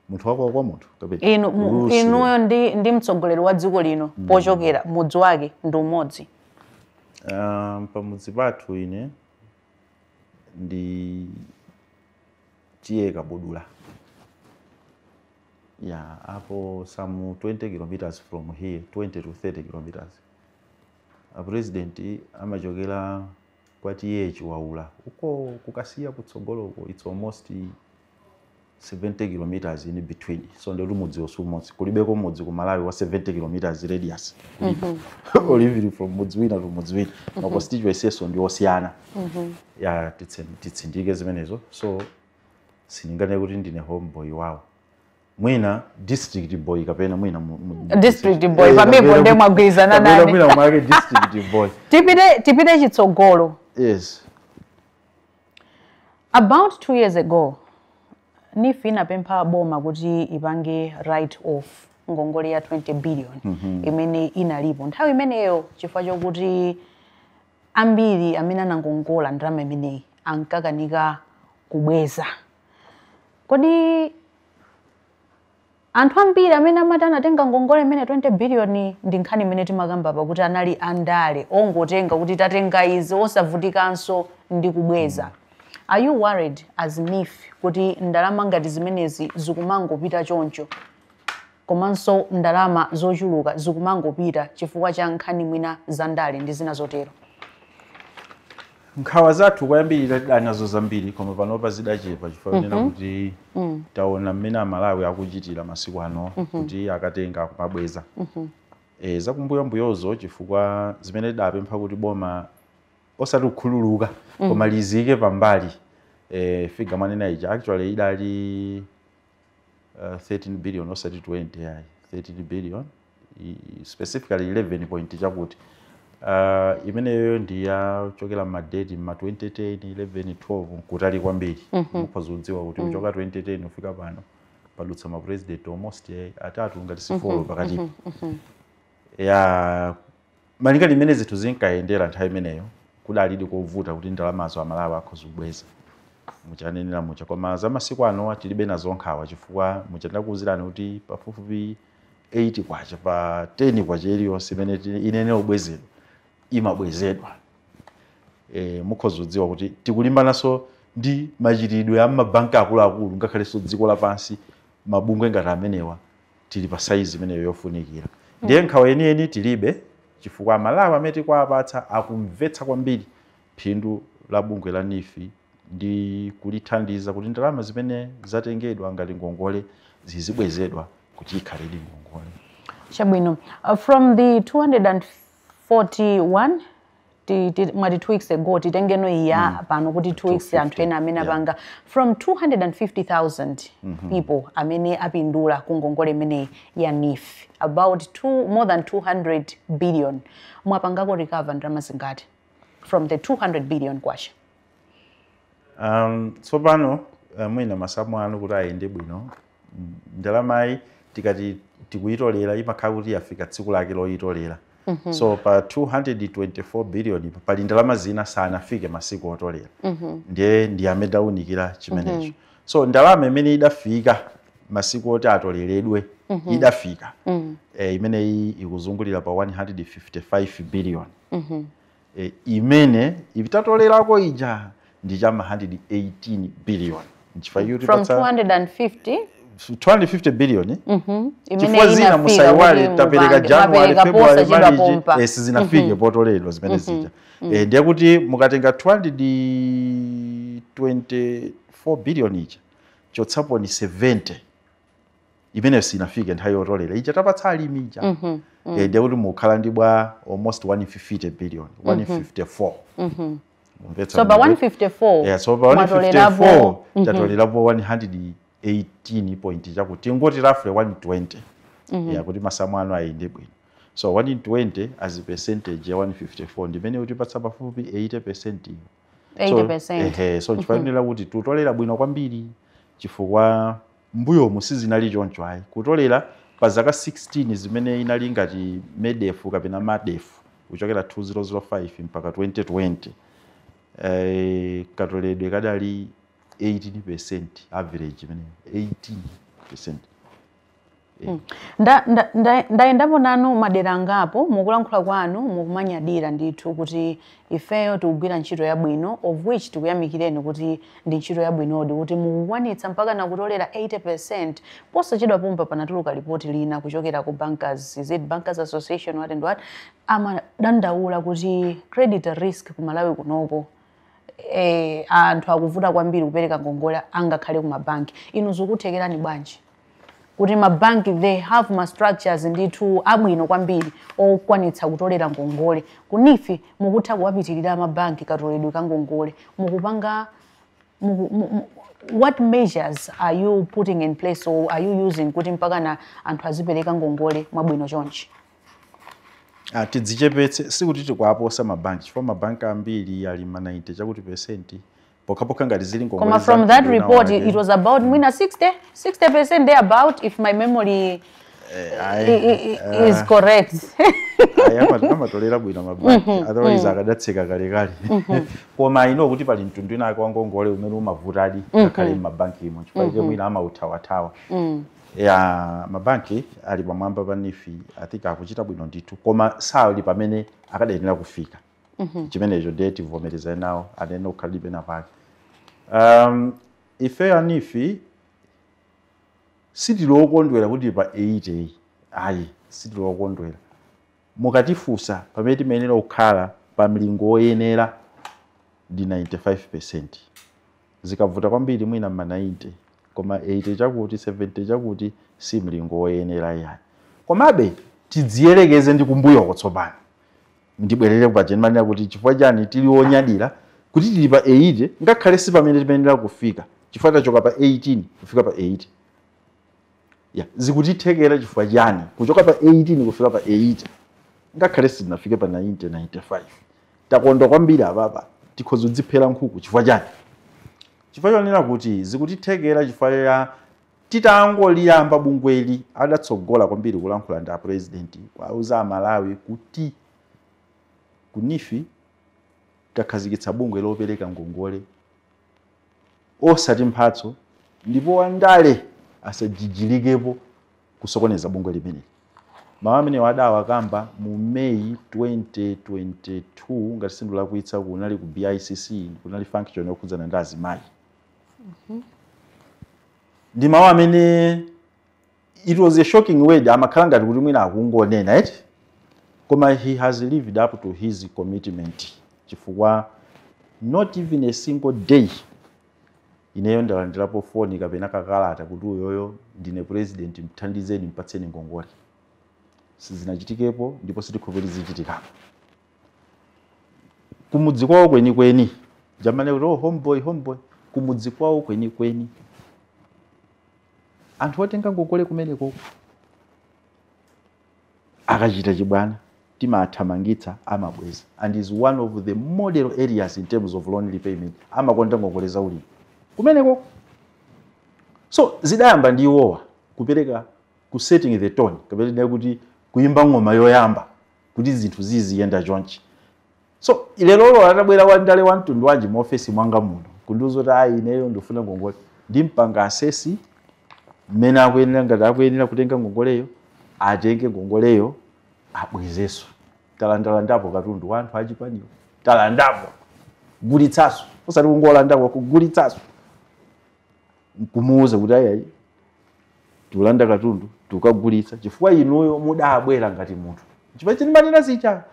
munthu wako kwa munthu kapena Inu Rules. inuyo ndi mtsogoleri wa dziko lino pochokera mudzi wake ndi umodzi. Pamudzi pathu ine ndi T/A Kabudula, yeah, apo some 20 kilometers from here, 20 to 30 kilometers. A president amachokera kwa T/A Chiwaula uko kukasiya kutsogoloko, it's almost 70 kilometers in between. So ndikuti mudzi umodzi kulibeko mudzi ku Malawi wa 70 kilometers radius kulibe, or even from mudzi wina to mudzi wina. Ma constituencies ndi osiyana. Ya, titsindike zimenezo. So sindinganene kuti ndine homeboy wawo, mwina district boy kapena mwina District boy, pamenepo ndiye mwagwirizana kapena nane. Mwina mwake district boy. Tipite chitsogolo. Yes. About 2 years ago, NEEF inapempha boma kuti ipange write off ngongole ya 20 billion imene inalipo nthawi imeneyo, chifukwa chokuti ambiri amene anangongola ndalama imeneyi ankakanika kubweza. Kodi anthu ambiri amene amati anatenga ngongole imene 20 billion, ndi nkhani imene timakamba pakuti anali andale ongotenga kuti tatenga izi osavutikanso ndi kubweza, are you worried as NEEF kuti ndalama ngati zimenezi zikumangopita choncho, komanso ndalama zochuluka zikumangopita chifukwa cha nkhani mwina za ndale ndi zina zotero? Nkhawa zathu kwayambirira tidali nazo zambiri, koma panopa zidachepa chifukwa kunena kuti taona mmene Amalawi akuchitira masiku ano kuti akatenga akumabweza. Zakumbuyombuyozo, chifukwa zimene tidapempha kuti boma osati kukhululuka koma lizike pambali, figure mwanena ija actually idali 13 billion, osati 20 yayi, 13 billion, specifically 11 point chakuti. Imeneyo ndi yachokera ma date ma 2010, 11, 12, nkutali kwambiri. Mukhoza kudziwa kuti kuchoka 2010 kufika pano padutsa ma president almost atatu ngati si four pakatipo. Ya, malinga limene zinthu zinkayendera nthawi imeneyo, kudalidi kovuta kuti ndalamazo Amalawi akhoza kubweza muchanenera mucha. Koma za masiku ano tilibe nazo nkhawa, chifukwa muchandakuwuzirani kuti pafupifupi 8 kwacha pa 10 kwacha iliyonse imene inene kubwezedwa imabwezedwa. Mukhoza kudziwa kuti tikulimbananso ndi machitidwe a mabanki akuluakulu, ngakhalenso dziko lapansi, mabungwe ngati amenewa, tili pa saizi imeneyo yofunikira. Ndiye nkhawa yeniyeni tilibe, chifukwa Amalawi amene tikuwapatsa akumvetsa kwambiri phindu la bungwe la NEEF ndi kulithandiza kuti ndalama zimene zatengedwa ngati ngongole zizibwezedwa kuti ikhaledi ngongole. Chabwino. From the 241 mwati 2 weeks ago, titengeno iya pano kuti 2 weeks anthu ena amene apanga, from 250,000 people amene apindula ku ngongole imeneyi ya NEEF, about more than 200 billion, mwapangako recover ndalama zingati from the 200 billion kwacha? Tsopano mwina masamu anu kuti ayende bwino, ndalamayi tikati tikuyitolera imakhala kuti yafika tsiku lake loyitolera. So pa 224 billion pali ndalama zina sanafike masiku otolera, ndiye ndi amene tawunikira chimenecho. So ndalama imene idafika masiku oti atoleredwe idafika, imeneyi ikuzungulira pa 155 billion. Imene itatolerako ija ndi chama 118 billion. Nchifukwa kuti From patsa 250 250 billion, imene chifukwa zina inafika musayiwale kuti tapereka mupange- January, mwapereka February, posachedwa March, pompa. Sizinafike potoleredwa zimene zija. Ndiye kuti mukatenga 224 billion ija, chotsaponi 70 imeneyo sinafike nthawi yotolera ija tapatsa alimi ija, ndiye kuti mukhala ndi bwa almost 150 billion, 154. Mumvetsa So pa bwino? 154 Yeah, so pa mwatolerapo 154 tatolerapo 118 point chakuti, tingoti roughly 120, yeah, kuti masamu anu ayende bwino. So 120 as a percentage ya 154 ndimene utipatsa pafupi 80% iyo. 80%. So, ehe, so chifukwa kuti tutolera bwino kwambiri, chifukwa mbuyomu sizinali choncho ayi. Kutolera pa zaka 16 zimene inali ngati MEDEF kapena MARDEF, kuchokera 2005 mpaka 2020, katoledwe kadali 18% average imeneyo, 18%. Ndayendapo nanu madera angapo. Mukulankhula kwanu mukumanyadira ndithu kuti ifeyo tikugwira ntchito yabwino, of which tikuyamikireni kuti ndi ntchito yabwinodi kuti mukukwanitsa mpaka nakutolera 80%. Posachedwa pompa panatuluka ripoti lina kuchokera ku bankers, is it Bankers Association, what and what, amadandaula kuti credit risk ku Malawi kunoko, anthu akuvuta kwambiri kupereka ngongole angakhale ku mabanki. Inu zikuthekerani bwanji kuti mabanki, they have ma structures ndithu abwino kwambiri okwanitsa kutolera ngongole, ku NEEF mukutha kuwapitirira mabanki katoledwe ka ngongole? Mukupanga what measures are you putting in place or are you using kuti mpaka na anthu azipereka ngongole mwabwino chonchi? Ah, tidzichepetse, sikuti tikuaposa mabanki, chifukwa mabanki ambiri ali ma 90 chakuti percent, pokhapokha ngati zili ngongole Koma from za that mtundu report wake. it was about mwina 60% there about, if my memory is correct. Ayi, amatolera bwino mabanki, otherwise akadatseka kalekale. Koma ino kuti pali mtundu inake wa ngongole umene umavutadi ngakhale m'mabanki imo, chifukwa ike mwina amauthawathawa. Ya, mabanki ali pamwamba pa NEEF, I think akuchita bwino ndithu, koma sali pamene akadayenera kufika. Chimenecho ndiye tivomerezane nawo, anene kukhalibe pena pake. Ife a NEEF sitilokondwera kuti pa 80 ayi, sitilokondwera. Mukatifunsa pamene timayenera kukhala pa mlingo woyenera ndi 95%, zikavuta kwambiri mwina ma 90, koma 80 chakuti, 70 chakuti si mlingo woyenera yayi. Komabe Tidziyerekeze ndi kumbuyoko tsopano. Ndibwerere paja ndimanena kuti chifukwa chani tili onyadira kuti tili pa 80, ngakhale si pamene timayenera kufika, chifukwa tachoka pa 18 kufika pa 80. Yeah, zikutithekera chifukwa chani kuchoka pa 18 kufika pa 80, ngakhale sitinafike pa 90 95. Takondwa kwambiri apapa, tikhoza kudziphera nkhuku. Chifukwa chani? Chifukwa chonena kuti zikutithekera chifukwa ya titangoliyamba bungweli, adatsogola kwambiri kulankhula ndi a president, kwauza Amalawi kuti ku NEEF takhazikitsa bungwe lopereka ngongole osati mphatso, ndipo wandale asajijilikepo kusokoneza bungwe limeneli. Mawu amene adawakamba mu May 2022, ngati sindulakwitsa, kunali ku BICC, kunali function yokhudzana ndi azimayi. Ndi mawu amene it was a shocking word, amakhala ngati kuti mwina akungonena eti, koma he has lived up to his commitment, chifukwa not even a single day ineyo ndalandirapo foni kapena kakalata kuti uyoyo ndine president, mthandizeni, mpatseni ngongole. Sizinachitikepo ndipo sitikhulupirira zichitikapo. Kumudzi kwawo kwenikweni jamane kuti, "Oh, homeboy, homeboy." Kumudzi kwawo kwenikweni anthu otenga ngongole kumeneko akachita chibwana timathamangitsa, amabweza, and is one of the model areas in terms of loan repayment. Amakonda ngongole za ulimi kumeneko. So zidayamba ndi iwowa kupereka, ku setting the tone, kapena kuti kuyimba ng'oma yoyamba kuti zinthu ziziyenda chonchi. So lero atabwera wandale wa mtundu wanji mu ofesi mwanga muno kundiuza kuti ayi, ineyo ndifuna ngongole, ndimpanga assess mmene akuyenera. Ngati akuyenera kutenga ngongoleyo, atenge ngongoleyo, abwezeso. Talandalandapo katundu wa anthu achipaniwo, talandapo, gulitsaso, usati kungolandako, kugulitsaso, nkumuuza kuti ayi, tikulanda katundu, tikukagulitsa chifukwa inuyo mudabwera ngati munthu, chifukwa chinimanena zicha.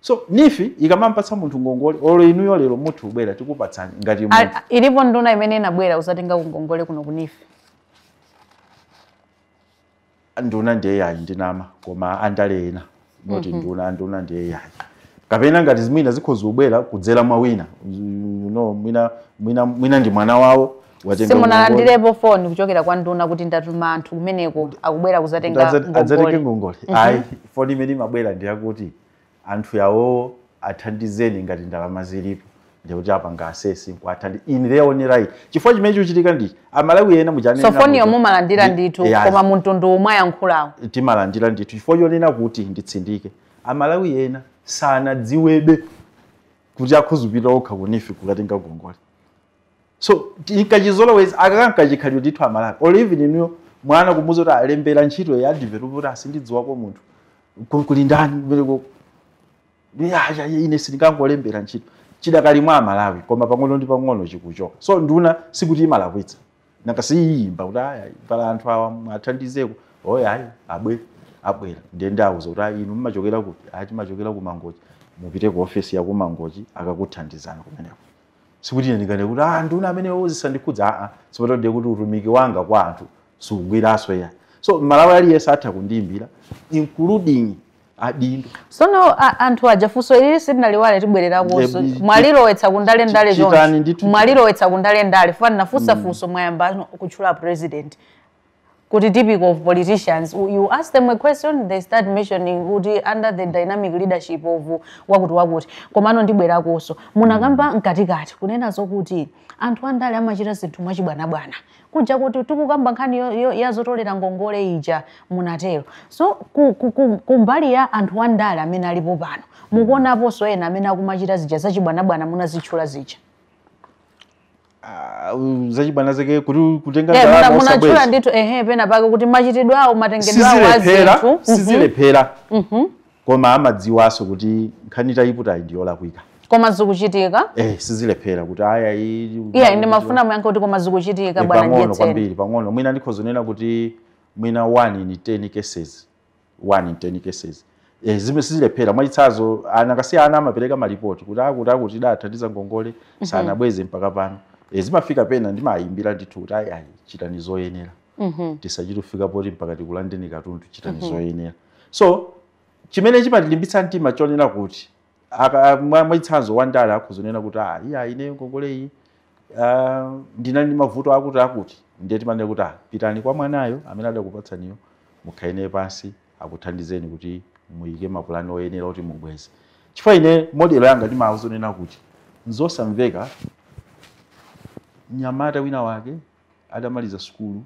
So NEEF ikamampatsa munthu ngongole, olo inuyo lero muthu ubwera, tikupatsani ngati munthu. Ilipo nduna imene inabwera uzatenga ngongole kuno ku NEEF? Nduna ndiye yayi, ndinama, koma andale ena, noti nduna. Nduna ndiye yayi, kapena ngati zimwina zikhoza kubwera kudzera mwa wina, mwina ndi mwana wawo watenga ngongole. Simunalandirepo foni kuchokera kwa nduna kuti ndatuma anthu kumeneko, akubwera kuzatenga adzatenge ngongole? Ngongole ayi. Foni imene imabwera ndiyakuti anthu yawowo athandizeni ngati ndalama zilipo, ndikuti apanga assess nkuathandi in their own right. Chifukwa chimene chikuchitika ndichi, Amalawi ena muchanena So foniyo mumalandira ndithu, koma mtundu umwe ayankhulawo? Timalandira ndithu, chifukwa chonena kuti nditsindike, Amalawi ena sanadziwebe kuti akhuzupita okha ku NEEF kukatenga ngongole. So nkachizolowezi akakanka ndithu Amalawi, or even inuyo mwana kumuza kuti alembera ntchito ya developer, kuti asindidziwako munthu kuli ndani kumeneko. Ya, ine sindingangolembera ntchito. Chidakali mwa Amalawi, koma pang'ono ndi pang'ono chikuchoka. So nduna sikuti imalakwitsa, nanga siyimba kuti aya, pala anthu awa athandizeko. Oye, ayi, abwera, abwera, ndiye ndawuza kuti ayi, inu mumachokera kuti? Ayi, timachokera ku Mangochi. Mupite ku ofesi ya ku Mangochi, akakuthandizani kumeneko. Sikuti ine ndikane kuti ah, nduna amene zisandikhudza, aa, sipatode kuti utumiki wanga kwa anthu sugwiranso ya. So Malawi aliyense atha kundiyimbira, including adindo. Sono anthu aja, funso ilili sitinaliwale, tibwererakonso. Mwalilowetsa kundale ndale Chitani choncho. ndithu. Mwalilowetsa kundale ndale fana, nafunsa funso, mwayamba kutchula president kuti typical of politicians, you ask them a question, they start mentioning kuti under the dynamic leadership of wakuti wakuti. Komano ndibwerakonso, munakamba mkatikati kunena zokuti anthu andale amachita zinthu mwachibwanabwana kuja kuti tikukamba nkhani yazotolera ngongole ija, munatero. So kumbali ya anthu andale amene alipo pano, mukuonaponso ena amene akumachita zija zachibwanabwana munazitchula zija? Ah, zachibwana zake kuti kutenga ndalama osabweza. Munatchula ndithu, ehe, pena pake kuti machitidwe awo, matengedwe awo a Sizilephera. zinthu. Sizilephera, koma amadziwanso kuti nkhani tayiputayi ndiyolakwika. Koma zikuchitika? Eh, sizilephera kuti aya iyi. Iya, ndimafuna muyankhe kuti koma zikuchitika, bwana Pang'ono. Dyetseni. Kwambiri pang'ono. Mwina ndikhozonena kuti mwina 1 in 10 cases, 1 in 10 cases. Eh, zime sizilephera. Mwachitsanzo, ana akasiya ana amapereka malipoti kuti akuti akuti idathandiza ngongole, sanabweze mpaka pano. Eh, zimafika pena ndimayimbira ndithu kuti ayi, ayi, chitani zoyenera, tisachite kufika poti mpaka tikulandeni katundu, chitani zoyenera. So chimene chimatilimbitsa mtima chonena kuti mwachitsanzo wandale akuzonena kuti iya, ine ngongole iyi ndinali ndi mavuto akuti akuti, ndiye timanena kuti pitani kwa mwanayo amene adakupatsaniyo, mukhale pansi, akuthandizeni kuti muyike mapulani oyenera kuti mubweze. Chifukwa ine model yanga ndimawuzonena kuti nzosamveka mnyamata wina wake adamaliza sukulu,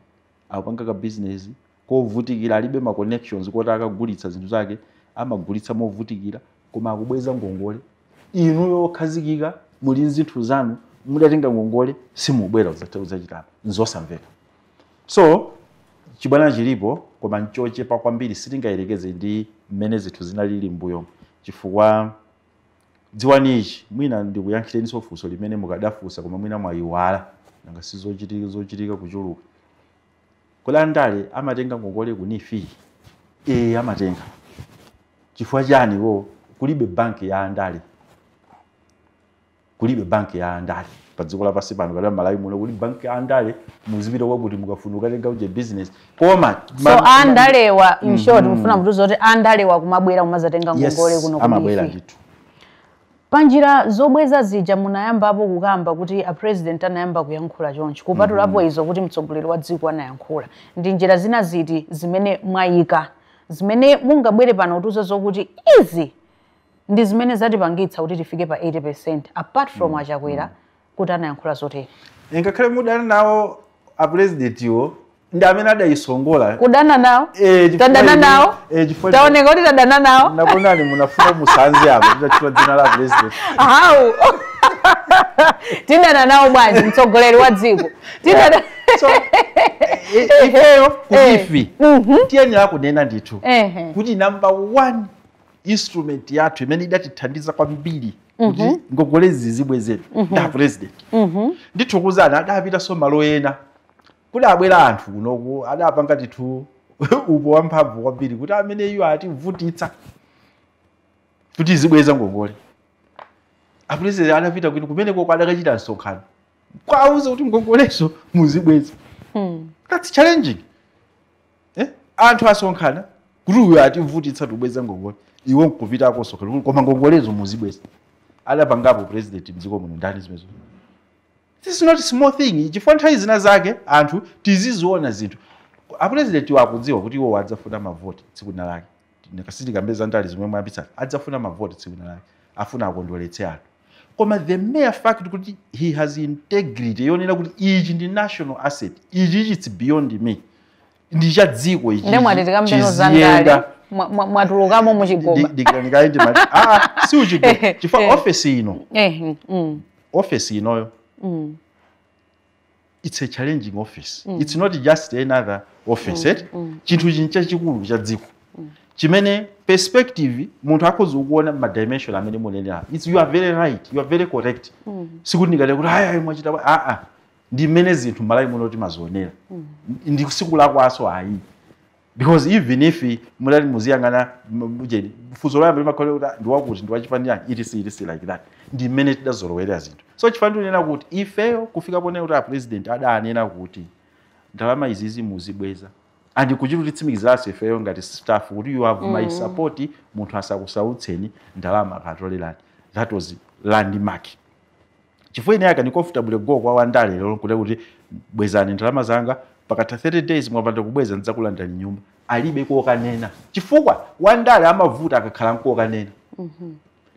akupanga ka business kovutikira, alibe ma connections kuti akagulitsa zinthu zake, amagulitsa movutikira, koma akubweza ngongole. Inu yokhazikika muli zinthu zanu, mudatenga ngongole, simubwera udzachitapa. Nzosamveka. So chibwana chilipo, koma nchochepa kwambiri, sitingayerekeze ndi mmene zinthu zinalili m'mbuyomo. Chifukwa dziwani ichi, mwina ndikuyankhireninso funso limene mukadafunsa koma mwina mwayiwala, nanga si zochitika zochitika kuchuluka. Kodi andale amatenga ngongole ku NEEF? Ee, amatenga. Chifukwa chani? Wo kulibe banki ya andale, kulibe banki ya andale pa dziko lapansi pano kapena Malawi muno kuli banki ya andale muzipita kwakuti mukafuna ukatenga uje business, koma So andalewa, in short, mufuna mutiuze kuti andalewa kumabwera kumazatenga ngongole kuno ku Amabwera. NEEF? Ndithu. Panjira zobweza zija munayambapo kukamba kuti a president anayamba kuyankhula chonchi. Kupatulapo izo kuti mtsogoleri wa dziko anayankhula, ndi njira zina ziti zimene mwayika zimene mungabwere pano kutiuza zokuti izi ndi zimene zatipangitsa kuti tifike pa 80%, apart from aChakwera kuti anayankhula zotere? Ngakhale mudana nawo apresidentiwo, ndi amene adayisongola. Kudana nawo? Chifukwa Tadana nawo? Chifukwa Taoneka kuti tadana nawo. Nakunani munafuna musanze apo titatchula dzina la president. How tidana nawo bwanji mtsogoleri wa dziko? Tidana So ifeyo ku NEEF tiyenera kunena ndithu kuti number one instrument yathu imene idatithandiza kwambiri kuti ngongolezi zibwezedwe nda president. Ndithu, adapitanso malo ena kuti abwera anthu kunoku, adapanga ndithu upo wamphamvu kwambiri kuti amene iyo ativutitsa kuti zibweza ngongole. Apresident adapita kwino kumeneko, adakachita msonkhano kwauza kuti ngongolezo muzibweza. That's challenging, eh? Anthu asonkhana kuti uyu ativutitsa tubweza ngongole, iwo nkupitako sonkhana, koma ngongolezo muzibweza. Adapangapo president mdziko muno ndani zimenezo? This is not a small thing, chifukwa nthawi zina zake anthu tiziziona zinthu. Apresident wakudziwa kuti iwo adzafuna mavoti tsiku lina lake. Nakasitikambe ndale zimwe mwayambitsa, adzafuna mavoti tsiku lina lake, afuna akondweretse anthu. Koma the mere fact kuti he has integrity yonena kuti ichi ndi national asset, ichi it's beyond me, ndi cha dziko ichi. Nde mwati tikambeno za ndale, mwatulukamo muchigoba. Dikiranikali ndimati si uchigoba, chifukwa office ino, office inoyo, it's a challenging office. It's not just another office, eh? Chinthu chincha chachikulu cha dziko chimene perspective munthu akhoza kuona ma dimension amene munenera. It's, you are very right, you are very correct. Sikuti ndikati kuti ayi, ayi, mwachita ndi mmene zinthu Malawi muno timazionera. Ndi sikulakwaso ayi, because even if mulati muziyang'ana ujeni funso loyamba limakhala kuti ndiwakuti ndiwachipani chanji, it is, it is like that. Ndi mmene tidazolowera zinthu. So chifukwa ndikunena kuti ifeyo kufika ponena kuti a president adanena kuti ndalama izizi muzibweza, and kuchita kutitsimikiziranso ifeyo ngati staff kuti you have my support, munthu asakusautseni, ndalama akatolerani, that was landmark. Chifukwa ine aka ni comfortable go kwa wandale lero kuti bwezani ndalama zanga, pakatha 30 days mwapanda kubweza ndidzakulandani nyumba, alibe kokanena, chifukwa wandale amavuta akakhala nkokanena.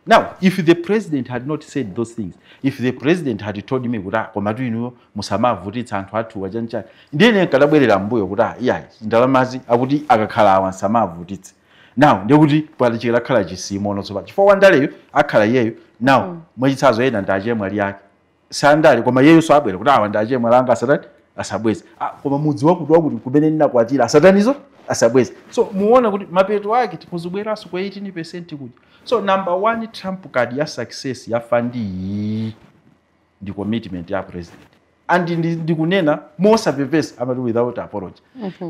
Now if the president had not said those things, if the president had told me kuti koma tu inuyo musamavutitsa anthu athuwa chanichani, ndiye ine nkadabwerera mbuyo kuti iyayi, ndalamazi akuti akakhala awa nsamavutitse. Now ndikuti pachikakhala chisimo tsopano, chifukwa wandaleyo akhala iyeyo. Now mwachitsanzo ena ndi achemwali ake, sandale, koma iyeyo abwera kuti awa ndi achemwali anga, asatani, asabweza. Koma mudzi wakuti wakuti kumene ndinakwatira, asatanizo, asabweza. So muona kuti mapeto ake tikuzibweranso kwa 18% kuja. So number one trump card ya success ya fund iyi ndi commitment ya president, and ndikunena mosapepesa, amati without apology.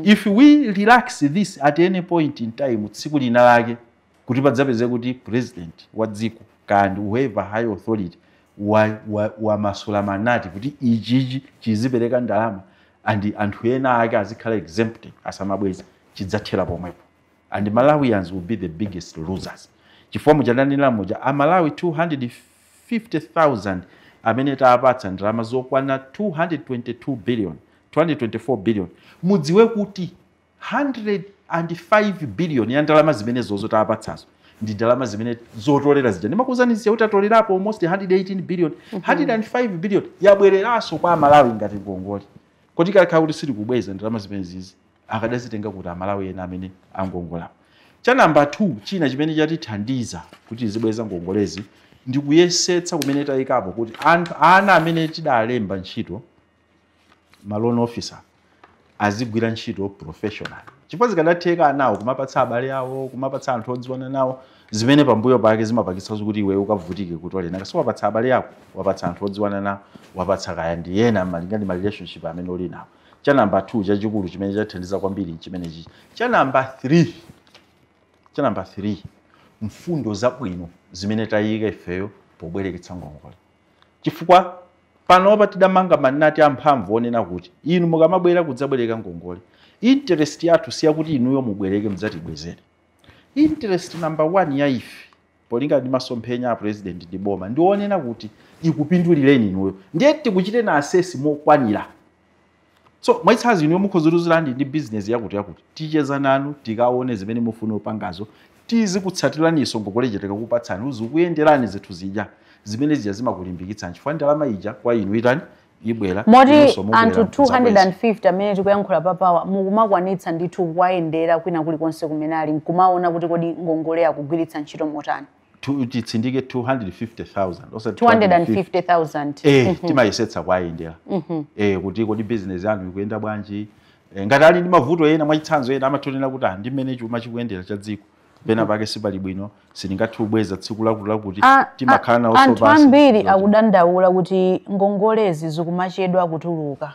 If we relax this at any point in time, tsiku lina lake kuti padzapeze kuti president wa dziko kandi whoever high authority wamasula wa manati kuti ichichi chizipereka ndalama and anthu ena ake azikhala exempted asamabweza, chidzathera pomwepo. And Malawians will be the biggest losers, chifukwa mujananira muja, Amalawi 250,000 amene taapatsa ndalama zokwana 222 billion, 224 billion, mudziwe kuti 105 billion ya ndalama zimene zozo taapatsazo ndi ndalama zimene zotolera zija ndimakuuzani zija kuti atolerapo almost 118 billion. 105 billion yabwereranso kwa Amalawi ngati ngongole. Kodi kakhala kuti sitikubweza ndalama zimene zizi, akadazitenga kuti Amalawi ena amene angongolapo? Cha namba 2 china chimene chatithandiza kuti tizibweza ngongolezi ndi kuyesetsa kumene tayikapo kuti anthu ana amene tidalemba ntchito, ma loan officer, azigwira ntchito professional, chifukwa zikadatheka anawo kumapatsa abale awo, kumapatsa anthu odziwana nawo, zimene pambuyo pake zimapangitsa kuti iwe ukavutike kutolera. So wapatsa abale ako, wapatsa anthu odziwana nawo, wapatsa kaya ndi ena malinga ndi ma relationship amene uli nawo. Cha namba 2 chachikulu chimene chathandiza kwambiri chimenechi. Cha namba 3, cha namba 3, mfundo zabwino zimene tayika ifeyo pobwereketsa ngongole, chifukwa panopa tidamanga manati amphamvu onena kuti inu mukamabwera kudzabwereka ngongole, interest yathu siyakuti inuyo mubwereke mudzatibwezere. Interest number one ya ife, polinga ndi masomphenya a President ndi boma, ndionena kuti ikupindulireni inuyo, ndiye tikuchite na assess mokwanira. So mwachitsanzo, inuyo mukhoza kutuzirani ndi business yakuti yakuti, ticheza nanu, tikaone zimene mufuna upangazo, tizikutsatiraninso ngongole tikakupatsani, uzikuyenderani zinthu zija zimene zija zimakulimbikitsani, chifukwa ndalama ija kwa inu itani? Ibwera. Moti inunso mubwera anthu mudzabweza. 250 amene tikuyankhula papawa, mukumakwanitsa ndithu kuwayendera kwina kulikonse kumene ali, nkumaona kuti kodi ngongole akugwiritsa ntchito motani? Titsindike 250,000, osati 250. 250,000. Timayesetsa kuwayendera kuti kodi business yanu ikuyenda bwanji? Ngati ali ndi mavuto ena, mwachitsanzo ena amatonena kuti ah, ndi mmene chuma chikuyendera cha dziko, pena pake sipali bwino, sindingathe kubweza tsiku lakuti lakuti, timakhala nawonso Anthu pansi. ambiri akudandaula kuti ngongolezi zikumachedwa kutuluka.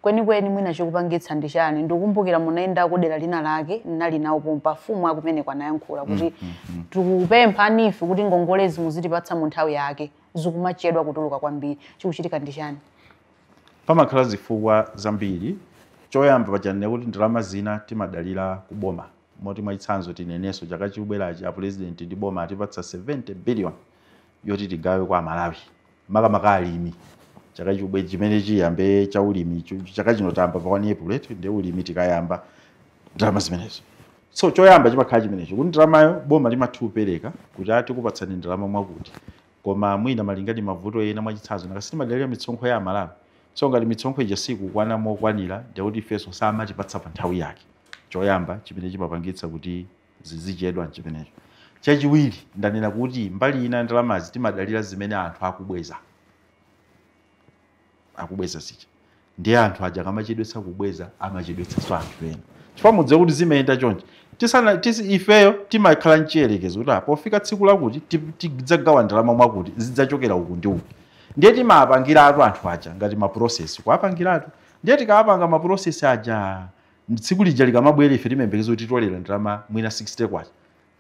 Kwenikweni mwina chikupangitsa ndi chani? Ndikukumbukira munayenda kudera lina lake, nnali nawo pompa, fumu akumeneko anayankhula kuti tikupempha NEEF kuti ngongolezi muzitipatsa mu nthawi yake, zikumachedwa kutuluka kwambiri. Chikuchitika ndi chani? Pamakhala zifukwa zambiri. Choyamba, pachanena kuti ndalama zina timadalira kuboma, moti mwachitsanzo tinenenso chaka chikubwerachi a President ndi boma atipatsa 70 billion yoti tigawe kwa Amalawi, makamaka alimi, chaka chikubwe chimene chiyambe cha ulimi. Chaka chino tayamba pa 1 April ndi ulimi, tikayamba ndalama zimenezo. So choyamba chimakhala chimenecho, kuti ndalamayo boma limatha kupereka kuti atikupatsani ndalama mwakuti, koma mwina malinga ndi mavuto ena, mwachitsanzo nakasi timadalira mitsonkho ya Amalawi, so ngati mitsonkho ija sikukwana mokwanira, ndikuti ifenso samatipatsa pa nthawi yake. Choyamba chimene chimapangitsa kuti zizichedwa nchimenecho. Chachiwiri, ndanena kuti mbali ina ndalamazi timadalira zimene anthu akubweza, akubweza zija. Ndiye anthu aja akamachedwetsa kubweza, amachedwetsanso anthu ena, chifukwa mudziwe kuti zimayenda chonchi. Tisana tisi ifeyo timakhala mchiyerekezo kuti pofika tsiku lakuti tidzagawa ndalama mwakuti zidzachokera uku ndi uku, ndiye timapangiratu anthu aja ngati ma process, kuwapangiratu. Ndiye tikawapanga ma process aja, tsiku lija likamabwera, ife timayembekeza kuti titolera ndalama mwina 60 kwacha,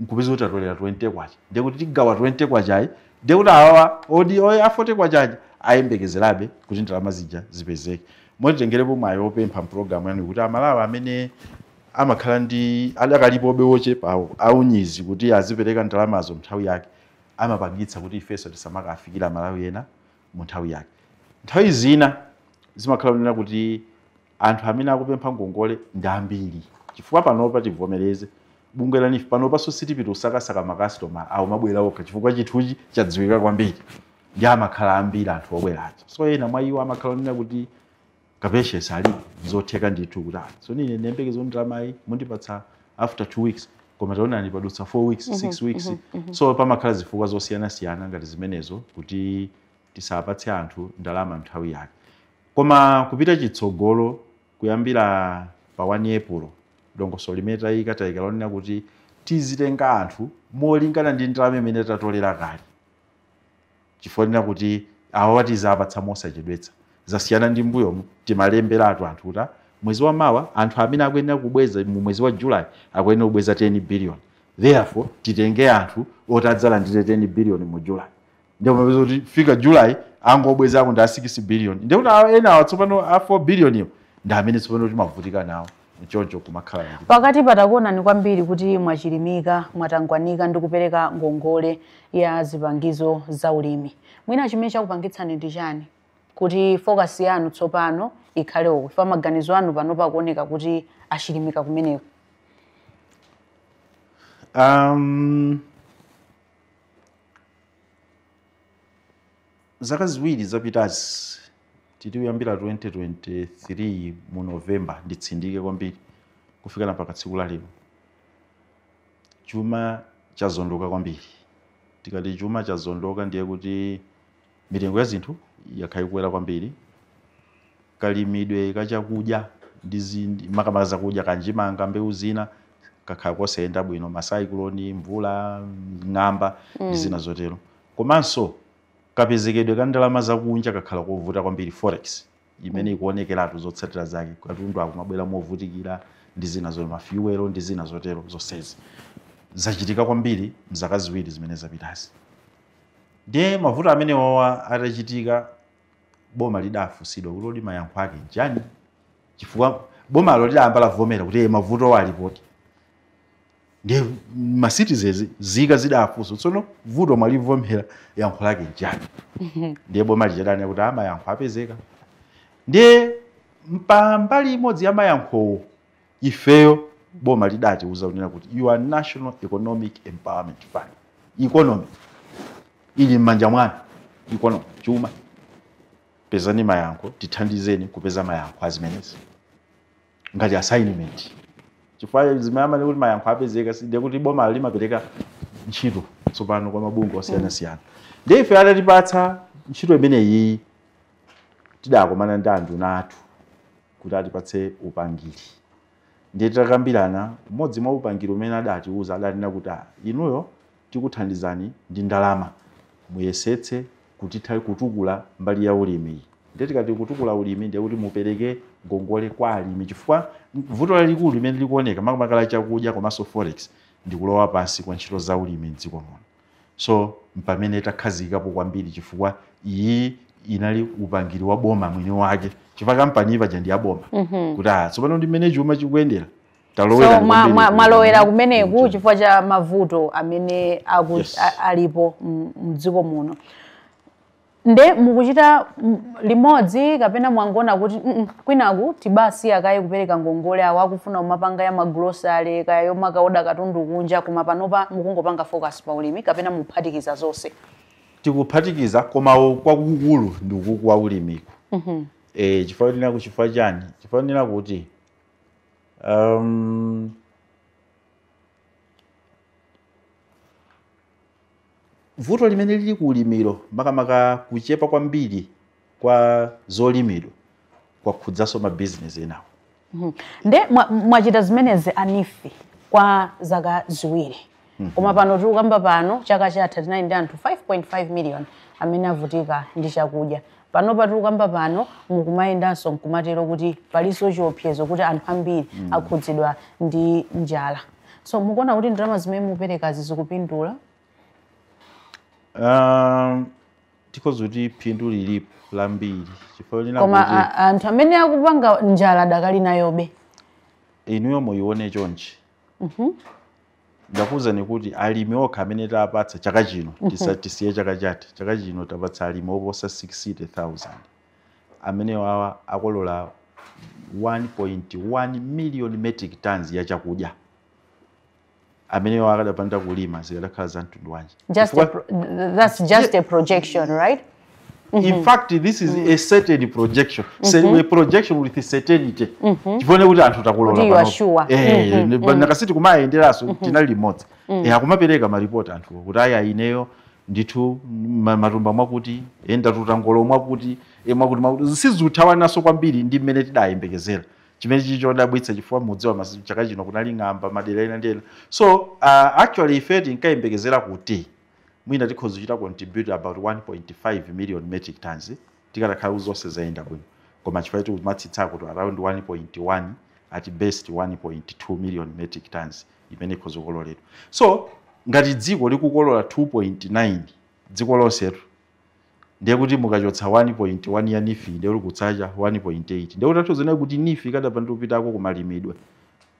nkupeza kuti atolera 20 kwacha, ndiye kuti tigawa 20 kwachayi, ndiye kuti awawa odi oye a 40 kwacha aja ayembekezerabe kuti ndalama zija zipezeke. Motitengerepo mwayi opempha mpulogalamu yanu kuti Amalawi amene amakhala ndi adakalipobe ochepawo aunyizi kuti azipereka ndalamazo nthawi yake, amapangitsa kuti ifenso tisamakafikira Amalawi ena mu nthawi yake. Nthawi zina zimakhala kunena kuti anthu amene akupempha ngongole ndi ambiri, chifukwa panopa tivomereze, bungwe la NEEF panopanso sitipita usakasaka makastoma awo, mabwera okha, chifukwa chinthuchi chadziwika kwambiri, ndi amakhala ambiri anthu obweracho. So ena mwa iwo amakhala onena kuti ka patience alipo, zotheka ndithu kuti ah, so nine ndiyembekeza kuti ndalamayi mundipatsa after 2 weeks, koma taonani padutsa 4 weeks, 6 weeks. So pamakhala zifukwa zosiyanasiyana ngati zimenezo kuti tisapatse anthu ndalama nthawi yake. Koma kupita chitsogolo, kuyambira pa 1 April, dongosolo limene tayika, tayika lonena kuti tizitenga anthu molingana ndi ndalama imene tatolera kale, chifukwa lina kuti awa tizapatsa mosachedwetsa. Zasiyana ndi mbuyomu, timalemberatu anthu kuti ah, mwezi wa mawa anthu amene akuyenera kubweza mu mwezi wa July akuyenera kubweza 10 billion, therefore titenge anthu oti adzalandire 10 billion mu July. Ndipo mapeza kuti fika July angobwezako ndi a 6 billion, ndiye kuti awa ena awa tsopano a 4 billion iwo ndi amene tsopano timavutika nawo Choncho kumakhala ndi Pakati patakuona ni kwambiri kuti mwachilimika, mwatangwanika ndi kupereka ngongole ya zipangizo za ulimi. Mwina chimene chakupangitsani ndi chani kuti focus yanu tsopano ikhale uku, fa maganizo anu pano pakuoneka kuti achilimika kumeneko? Zaka ziwiri zapitazi, titiyambira 2023 mu November, nditsindike kwambiri, kufikana mpaka tsiku la lero, chuma chazondoka kwambiri. Tikati chuma chazondoka, ndiye kuti mitengo ya zinthu yakhala ikukwera kwambiri, kalimidwe kachakudya ndi makamaka zakudya, kanjimanga, mbewu zina, kakhala kosayenda bwino, ma cyclone, mvula, ng'amba ndi zina zotero. Komanso kapezekedwe ka ndalama zakunja kakhala kovuta kwambiri, forex imene ikuonekeratu zotsatira zake, katundu akumabwera movutikira ndi zina zotero, ma fuel ndi zina zotero. Zonsezi zachitika kwambiri mzaka ziwiri zimene zapitazi. Ndiye mavuto amenewawa atachitika, boma lidafunsidwa kuti kodi mayankho ake njani, chifukwa bomalo lidayamba lavomera kuti "Eh, mavuto alipoti." Ndiye ma citizens, zika zidafunsa, tsono vuto mwalivomera, yankho lake njani? Ndiye boma lichadani kuti amayankho apezeka. Ndiye pambali imodzi ya mayankhowo, ifeyo boma lidatiuza kunena kuti your National Economic Empowerment Fund, economy ili m'manja mwanu, economy, chuma, pezani mayankho, tithandizeni kupeza mayankho azimenezi ngati assignment. Chifukwa zimene kuti mayankho apezeka, ndiye kuti boma limapereka ntchito tsopano kwa mabungwe osiyanasiyana. Ndiye ife atatipatsa ntchito imeneyi, tidakomana ndi anduna athu kuti atipatse upangiri. Ndiye titakambirana, umodzi mwa upangiri umene adatiuza, adanena kuti "Ah, inuyo tikuthandizani ndi ndalama, muyesetse kutitha kutukula mbali ya ulimi." Ndiye tikati kutukula ulimi, ndiye kuti mupereke ngongole kwa alimi, chifukwa vuto lalikulu limene likuoneka makamaka la chakudya komanso forex ndi kulowa pansi kwa ntchito za ulimi mdziko muno. So mpamene takhazikapo kwambiri, chifukwa iyi inali upangiri wa boma mwini wake, chifukwa kampani paja ndi yaboma, kuti ah, tsopano ndi mmene chuma chikuyendera, talowera So mwalowera kumeneku chifukwa cha mavuto amene Yes. alipo mdziko muno. Nde mukuchita limodzi kapena mwangona kuti kwinaku tibasi akaye kupereka ngongole, awo akufuna umapanga ya magrosale kaya yomakaoda katundu kunja, koma panopa mukungopanga focus pa ulimi, kapena muphatikiza zonse? Tikuphatikiza, koma kwakukulu ndi ukuku wa ulimiko. Chifukwa ndinaku, chifukwa chani? Chifukwa ndina kuti vuto limene lili ku ulimiro, makamaka kuchepa kwambiri kwa zolimidwa, kwakhudzanso mabizinesi enawo. Nde mwachita zimenezi a NEEF kwa zaka 2, koma pano tikukamba pano, chaka chatha tinali ndi anthu 5.5 million amene avutika ndi chakudya. Pano tikukamba pano, mukumayendanso nkumatero kuti palinso chiopsezo kuti anthu ambiri akhudzidwa ndi njala. So mukuona kuti ndalama zimene muperekazi zikupindula? Tikhoza kuti phindu lilipo lambiri, chifukwa lina Koma kuti anthu amene akupanga njala adakali nayobe. Inuyo muione chonchi, ndakuwuzani kuti alimi okha amene tapatsa chaka chino, tisiye chaka chatha, chaka chino tapatsa alimi oposa 60,000, amene wawa akolola 1.1 million metric tons ya chakudya. Amene wawa akadapanda kulima zikadakhala za mtundu wanji? Just that's just a projection, right? In fact, this is a certain projection, a projection with certainty, chifukwa kuti anthu takolola Kuti you are panopo. sure. Eh, nakasiti kumayenderaso, tinali limodzi. Akumapereka maripoti anthuwo kuti aya, ineyo ndithu matumba mwakuti, ndatuta ngolo mwakuti, mwakuti mwakuti. Sizuthawa kwambiri ndi mmene tidayembekezera, chimene chichi chodabwitsa, chifukwa mudziwa chaka chino kunali ng'amba madera ena ndi ena. So actually ife tinkayembekezera kuti mwina tikhoza kuchita contribute about 1.5 million metric tons tikatakhala zonse zayenda bwino, koma chifukwa tikumatsitsako to around 1.1, at best 1.2 million metric tons imene ikhoza kukololedwa. So ngati dziko likukolola 2.9 dziko lonsetu, Ndiye kuti mukachotsa 1.1 ya NEEF, ndiye kuti kutsacha 1.8. Ndiye kuti athu kuti NEEF ikadapanda kupitako kumalimidwe,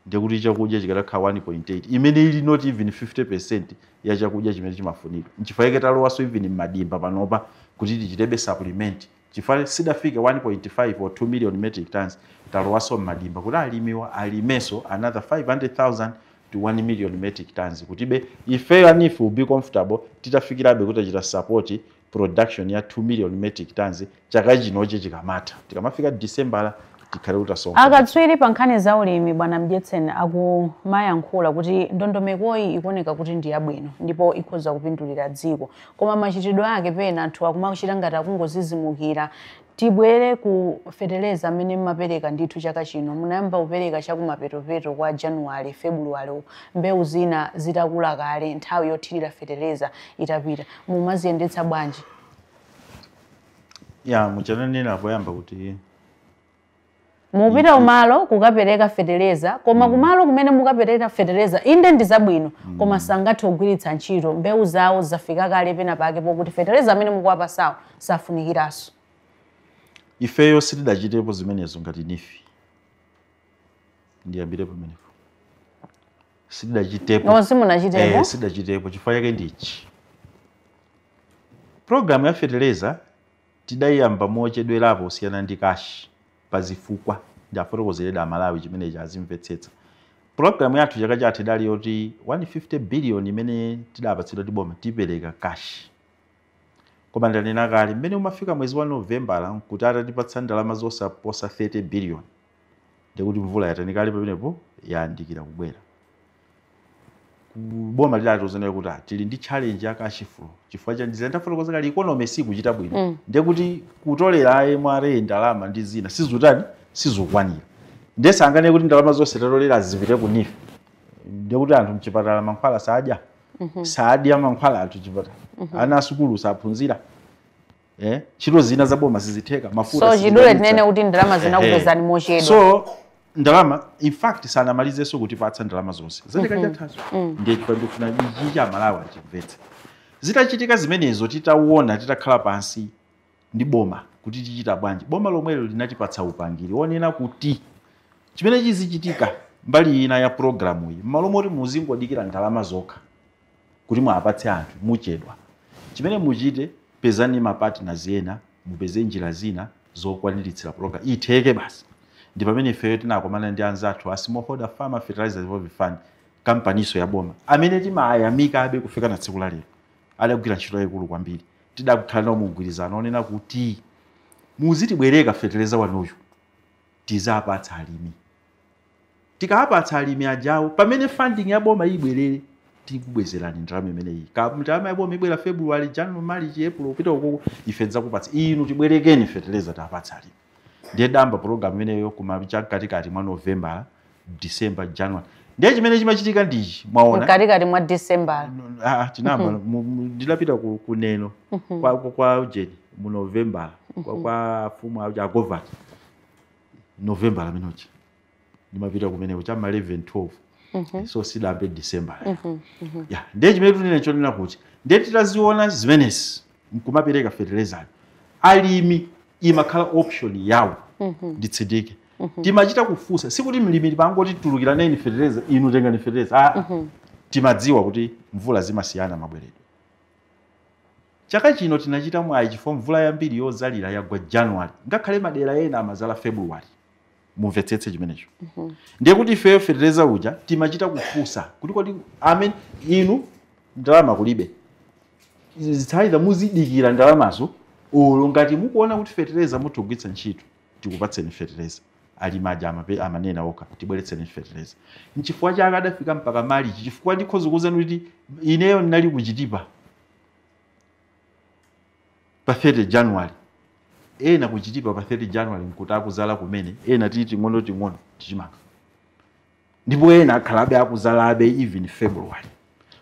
ndiye kuti chakudya chikadakhala 1.8, imene ili not even 50% ya chakudya chimene chimafunidwa. Nchifukwa talowaso even m'madimba panopa kuti tichitebe supplement, chifukwa sidafike 1.5 or 2 million metric tons. Talowaso m'madimba kuti alimiwa alimenso another 500,000 to 1 million metric tons, kutibe ifeyo NEEF will be comfortable titafikirabe kuti achita support production ya 2 million metric tons chaka chinochi chikamatha. Tikamafika December tikhale kutasonga. Akatswiri pa nkhani za ulimi, bwana Mdyetseni, akumayankhula kuti ndondomekoyi ikuoneka kuti ndi yabwino ndipo ikhoza kupindulira dziko, koma machitidwe ake pena anthu akumachita ngati akungozizimukira. Tibwere ku feteleza amene mmapereka ndithu chaka chino. Munayamba kupereka chakumapetopeto kwa January, February, mbewu zina zitakula kale, nthawi yothirira feteleza itapita. Mumaziyendetsa bwanji? Ya, muchananena poyamba kuti mupita kumalo kukapereka feteleza, koma kumalo kumene mukapereka feteleza, inde ndi zabwino, koma sangathe kugwiritsa ntchito, mbewu zawo zafika kale pena pake pokuti feteleza amene mukuwapasawo safunikiranso. Ifeyo sitidachitepo zimenezo ngati NEEF. Ndiyambire pamenepo, sitidachitepo. No, simunachitepo? Eh, sidachitepo. Chifukwa chake ndichi: program ya feteleza tidayiyamba mochedwerapo kusiyana ndi cash pazifukwa. Ndiafotokozereda Amalawi chimenechi azimvetsetsa. Program yathu chaka chathu idali yoti 150 billion imene tidapatsidwa ndi boma tipereka cash, koma ndanena kale, mmene umafika mwezi wa Novembala nkuti atatipatsa ndalama zosaposa 30 billion, ndikuti mvula yatani kale pamenepo, yayandikira kubwera. Boma lidatozanera kuti tili ndi challenge ya cash flow chifukwa cha ndizina ndafotokoza kale, economy sikuchita bwino, ndiye kuti kutolera MRA ndalama ndi zina sizutani, sizukwanira. Ndiye sangane kuti ndalama zonse tatolera zipite ku NEEF, ndiye kuti anthu mchipatala mankhwala sadya, sadya mankhwala anthu chipatala, ana asukulu saphunzira, ntchito zina za boma sizitheka, mafuta So chidule sizidalitsa. tinene kuti ndalama zinakupezani mochedwa? So ndalama, in fact, sanamalizenso kutipatsa ndalama zonse zachaka chathazo. Ndiye chifukwa ndikufuna ichi cha Malawi achimvetse. Zitachitika zimenezo, titauona, titakhala pansi ndi boma kuti tichita bwanji, boma lomwelo linatipatsa upangiri wonena kuti chimene chizichitika mbali ina ya programu iyi, m'malo moti muzingodikira ndalama zokha kuti mwapatse anthu, muchedwa, chimene muchite, pezani ma partners ena, mupeze njira zina zokwaniritsira program itheke basi. Ndi pamene ifeyo tinakomana ndi anzathu a Smallholder Farmer Fertilizer Development Fund, kampaniso ya boma amene timayamika abe kufika na tsiku la lero, adagwira ntchito yayikulu kwambiri. Tidakhala nawo mugwirizano onena kuti muzitibwereka feteleza wanuyu, tizapatsa alimi. Tikapatsa alimi ajawo, pamene funding ya boma ibwerere, tikubwezerani ndalama imeneyi. Ka ndalama ya boma ibwera February, January, March, April kupita ukoko, ife tidzakupatsa inu, tibwerekeni feteleza tapatsa alimi. Ndiye damba program imeneyo kuma chakatikati mwa November, December, January. Ndiye chimene chimachitika ndichi, mwaona, Mkatikati mwa December? Ah, tinamba ndidapita ku Neno kwa ujeni mu November, kwa fumu aja agovati, November lamenochi ndimapita kumeneko chama 11, 12, so sidambe December ya. Ndiye chimene tunene chonena kuti ndiye titaziona zimenezi nkumapereka fertilizer, alimi imakhala option yawo. Nditsindike, timachita kufunsa, sikuti mlimi pangoti tulukira neni fertilizer, inu tengani fertilizer. Ah, timadziwa kuti mvula zimasiyana mabweredwe. Chaka chino tinachita mwayi chifukwa mvula yambiri yozalira yagwa January, ngakhale madera ena amazala February. Mumvetsetse chimenecho. Ndiye kuti ifeyo fertilizer uja timachita kufunsa kuti kodi amen inu ndalama kulibe, zithayiza muzidikira ndalamazo, olo ngati mukuona kuti fertilizer mutugwitsa ntchito, tikupatseni fertilizer. Alimi aja amanena okha, tibweretseni fertilizer. Nchifukwa chake adafika mpaka Marichi, chifukwa ndikhoza kuwuzani kuti ineyo ndinali kuchitipa pa 30 January, ena kuchitipa pa 30 January nkuti akuzala kumene, ena tili ting'ono ting'ono tichimanga, ndipo ena akhalabe akuzalabe even February.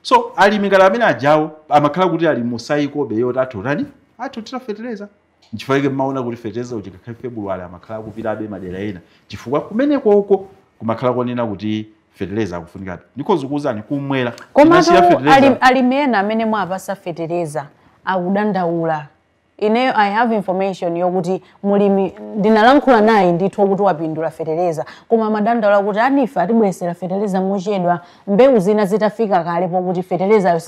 So alimi ngati amene ajawo amakhala kuti ali musaikobe yoti atotani, atotira fertilizer. Nchifukwa chake mmaona kuti fertilizer uja ngakhale February amakhala akupitabe madera ena, chifukwa kumenekoko kumakhala konena kuti fertilizer akufunikabe. Ndikhoza kuwuzani kumwera Komatu tinasiya fertilizer. Alimi ena amene mwapasa fetereza akudandaula. Ineyo I have information yokuti mulimi ndinalankhula naye ndithu kuti wapindula fetereza, koma madandaula kuti a NEEF atibwesera fetereza mochedwa, mbewu zina zitafika kale pokuti feterezayo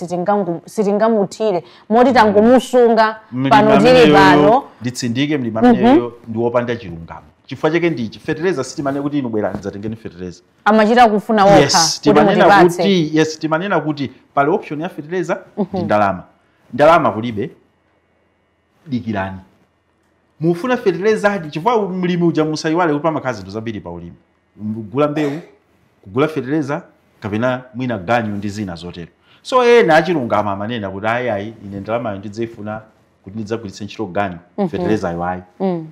sitingamuthire, moti tangumusunga pano tili pano. Nditsindike, mlimi ameneyo ndi wopanda chilungamo. Chifukwa chake ndichi: fetereza sitimanena kuti inu bwerani dzatengeni fetereza. Amachita kufuna wokha Yes, kuti timanena mutipatse. kuti, yes, timanena kuti pali option ya fetereza ndi ndalama. Ndalama kulibe, dikirani. Mufuna fetereza, chifukwa mlimi uja, musayiwale kuti pamakhala zinthu zambiri pa ulimi: kugula mbewu, kugula fetereza, kapena mwina ganyu ndi zina zotero. So ena achilungama amanena kuti ayi, ayi, ine ndalamayo ndidzayifuna kuti ndidzagwiritse ntchito ganyu, feterezayo ayi.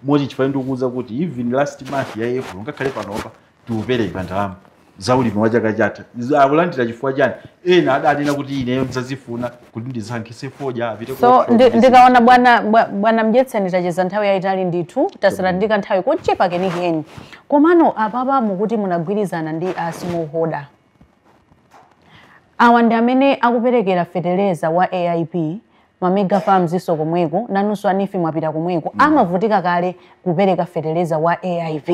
Moti chifukwa ndikuwuza kuti even last month ya April, ngakhale panopa tikupereka ndalama za ulimi wa chaka chatha, akulandira. Chifukwa chani? Ena adanena kuti ineyo ndidzazifuna kuti ndisankhise fodya, apite ku So workshop ndi zina. Ndikaona bwana Mdyetseni, tacheza nthawi yayitali ndithu, tasala ndika nthawi kochepa kenikeni, komano apapa mukuti munagwirizana ndi a smallholder. Awa ndi amene akuperekera fetereza wa AIP, ma mega farms iso komweko, nanunso a NEEF mwapita komweko. Amavutika kale kupereka fetereza wa AIP,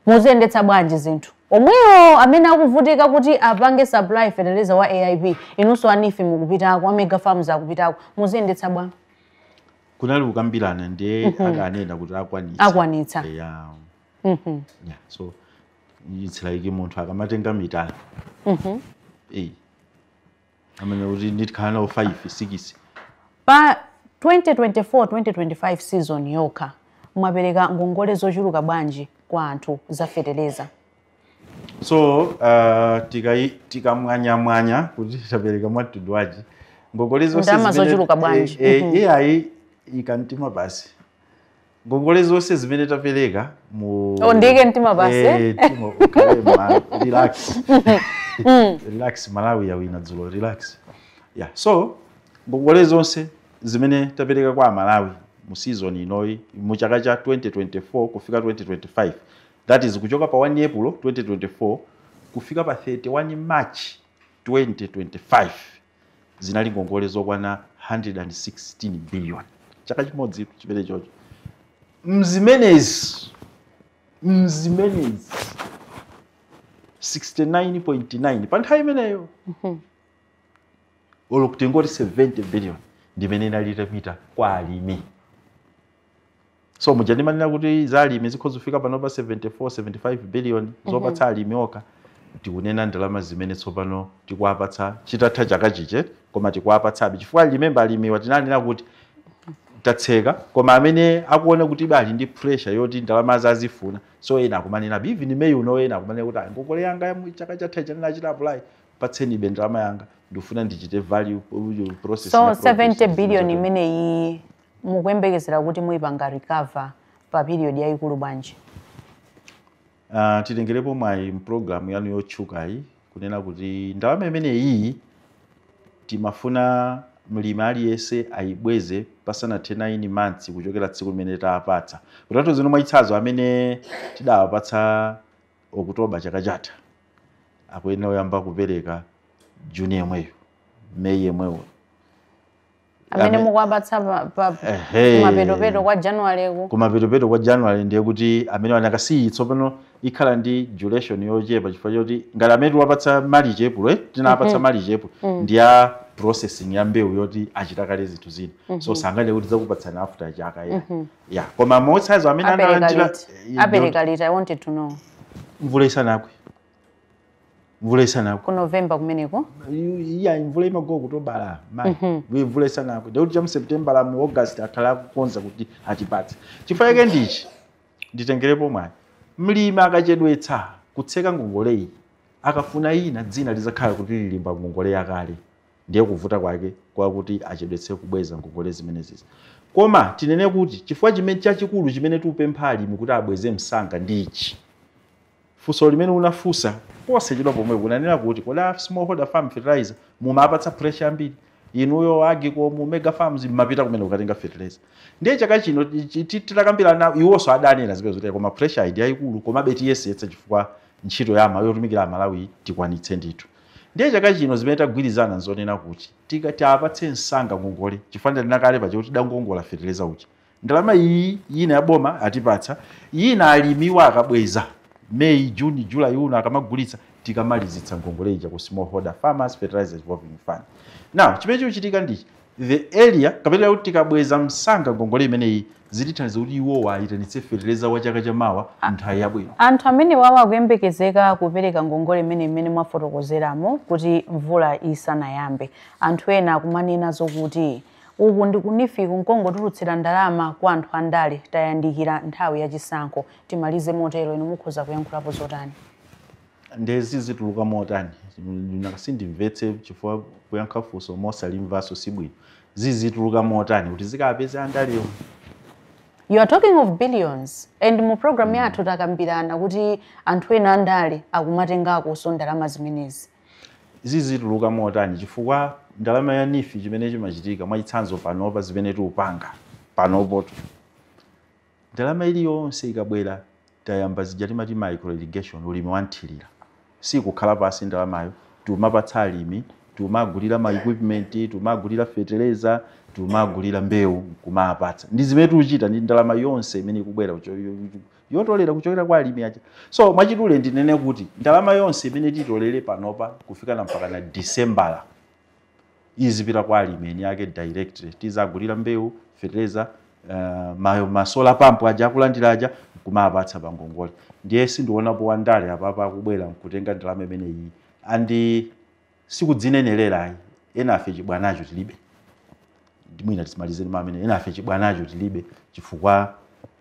muziyendetsa bwanji zinthu omwewo amene akuvutika kuti apange supply fetereza wa AIP? Inunso a NEEF mukupitako, a mega farms akupitako, muziyendetsa bwanji? Kunali kukambirana, ndiye akanena kuti akwanitsa. Akwanitsa. Yeah. So it's like munthu akamatenga mitala, eh, amene kuti ndikhala nawo 5 6. Pa 2024-2025 season yokha mwapereka ngongole zochuluka bwanji kwa anthu za fetereza? So tikamwanyamwanya kuti tapereka mwamtundu waji ngongole zonse Ndalama zochuluka bwanji? Iyayi, ikamtima basi. Ngongole zonse zimene tapereka mu Oh, ndiyike mtima basi, eh? Eh, mtima ukhale relax, relax. Malawi yawina dzulo, relax. Yeah, so ngongole zonse zimene tapereka kwa Amalawi mu season inoyi, mu chaka cha 2024 kufika 2025, that is kuchoka pa 1 April 2024 kufika pa 31 March 2025, zinali ngongole zokwana 116 billion, chaka chimodzi chimene chocho. Mzimenezi 69.9 pa nthawi imeneyo, olo kutingoti 70 billion, ndimene inali itapita kwa alimi. So muja ndimanena kuti za alimi zikhoza kufika pano pa 74 75 billion zopatsa alimi okha. Tikunena ndalama zimene tsopano tikuwapatsa chitatha chaka chiche, koma tikuwapatsabe chifukwa remember, alimiwa tinanena kuti tatseka, koma amene akuona kuti bali ndi pressure yoti ndalama azazifuna, so ena akumanena, even May uno, ena akumanena kuti, "Ah, ngongole yanga ya chaka chatha chanena apply, patsenibe ndalama yanga, ndifuna ndichite value process So na progress." 70 billion imeneyi mukuyembekezera kuti muyipanga recover pa period yayikulu bwanji? Titengerepo mwayi mpulogalamu yanu yotchukayi kunena kuti ndalama imeneyi timafuna mlimi aliyense ayibweze pasanathe 9 months kuchokera tsiku limene tawapatsa. Kutatu zino, mwachitsanzo, amene tidawapatsa Okutoba chaka chatha akuyenera kuyamba kupereka Juni yemweyo, Meyi yemweyo. Amene mukuwapatsa pa Ehe. kumapetopeto kwa January ku? Kumapetopeto kwa January, ndiye kuti amene wanakasiyi tsopano ikhala ndi duration yochepa, chifukwa choti ngati amene tiwapatsa March, April, tinapatsa March, April, ndi ya processing ya mbewu yoti achita kale zinthu zina, so sangane kuti zakupatsani after chaka ya ya. Koma motsazo amene Apereka analandira liti? Apereka liti? I wanted to know. Mvula isanakwe, mvula isanakwe. Ku November kumeneko? Iya, mvula imagowa kutobala mayi, mvula isanakwe, ndikuti chamu September la mu August akhala akukonza kuti atipatse. Chifukwa chake ndichi, nditengerepo mwayi: mlimi akachedwetsa kutseka ngongole iyi, akafuna ina, dzina lizakhala kuti lilimba ngongole yakale. Ndiye kuvuta kwake kwakuti achedwetse kubweza ngongole zimenezi. Koma tinene kuti chifukwa chimene chachikulu chimene tikupempha alimi kuti abweze msanga ndi ichi: funso limene unafunsa posachedwa pomwe kunanena kuti kodi a smallholder farm fertilizer mumapatsa pressure ambiri inuyo Agcom, mega farms, mmapita kumene kukatenga fertilizer? Ndiye chaka chino titakambirana, iwonso adanena zimene zoti koma pressure ndi yayikulu, komabe tiyesetsa chifukwa ntchito yama yotumikira Amalawi tikwanitse ndithu. Ndiye chaka chino zimene tagwirizana nzonena kuti tikati msanga ngongole, chifukwa tinakale paja kuti tidangongola fetereza uja. Ndalama iyi ina ya boma atipatsa, ina alimiwa akabweza May, June, July uno akamagulitsa, tikamalizitsa ngongole ija ku Smallholder Farmers Fertilizer Revolving Fund. Now chimene chikuchitika ndichi, the earlier kapena kuti tikabweza msanga ngongole imeneyi, zitithandiza kuti iwowa ayitanitse fetereza wa chaka chamawa nthawi yabwino. Anthu amene wawa akuyembekezeka kupereka ngongole imene mwafotokozeramo kuti mvula isanayambe, anthu ena akumanena zokuti uku ndi ku NEEF kunkongotulutsira ndalama kwa anthu andale, tayandikira nthawi yachisankho. Timalize motero, inu mukhoza kuyankhulapo zotani? Ndezi zituluka motani? Sindimvetse, chifukwa kuyankha funso mosalimvanso sibwino. Zizituluka motani kuti zikapeze andalewo? You are talking of billions, and mu program yathu takambirana kuti anthu ena andale akumatengakonso ndalama zimenezi. Zizituluka motani? Chifukwa ndalama ya NEEF, chimene chimachitika mwachitsanzo panopa, zimene tiupanga panopoto, ndalama iliyonse ikabwera, tayamba zija timati micro irrigation, ulimi wanthirira, sikukhala pasi ndalamayo, timapatsa alimi, timagulira ma equipment, timagulira fertilizer, timagulira mbewu, kumapatsa. Ndi zimene tikuchita ndi ndalama yonse imene ikubwera yotolera kuchokera kwa alimi aja. So mwachidule ndinene kuti ndalama yonse imene titolere panopa kufika na mpaka na December izipita kwa alimi eni ake directly. Tizagulira mbewu, fertilizer, ma solar pump aja akulandira aja, kumapatsa pangongole. Ndiye sindionapo wandale apapa akubwera nkutenga ndalama imeneyi, and sikudzinenerera ayi. Ena afe chibwanacho tilibe. Mwina tisimalizeni mamene, ena afe chibwanacho tilibe, chifukwa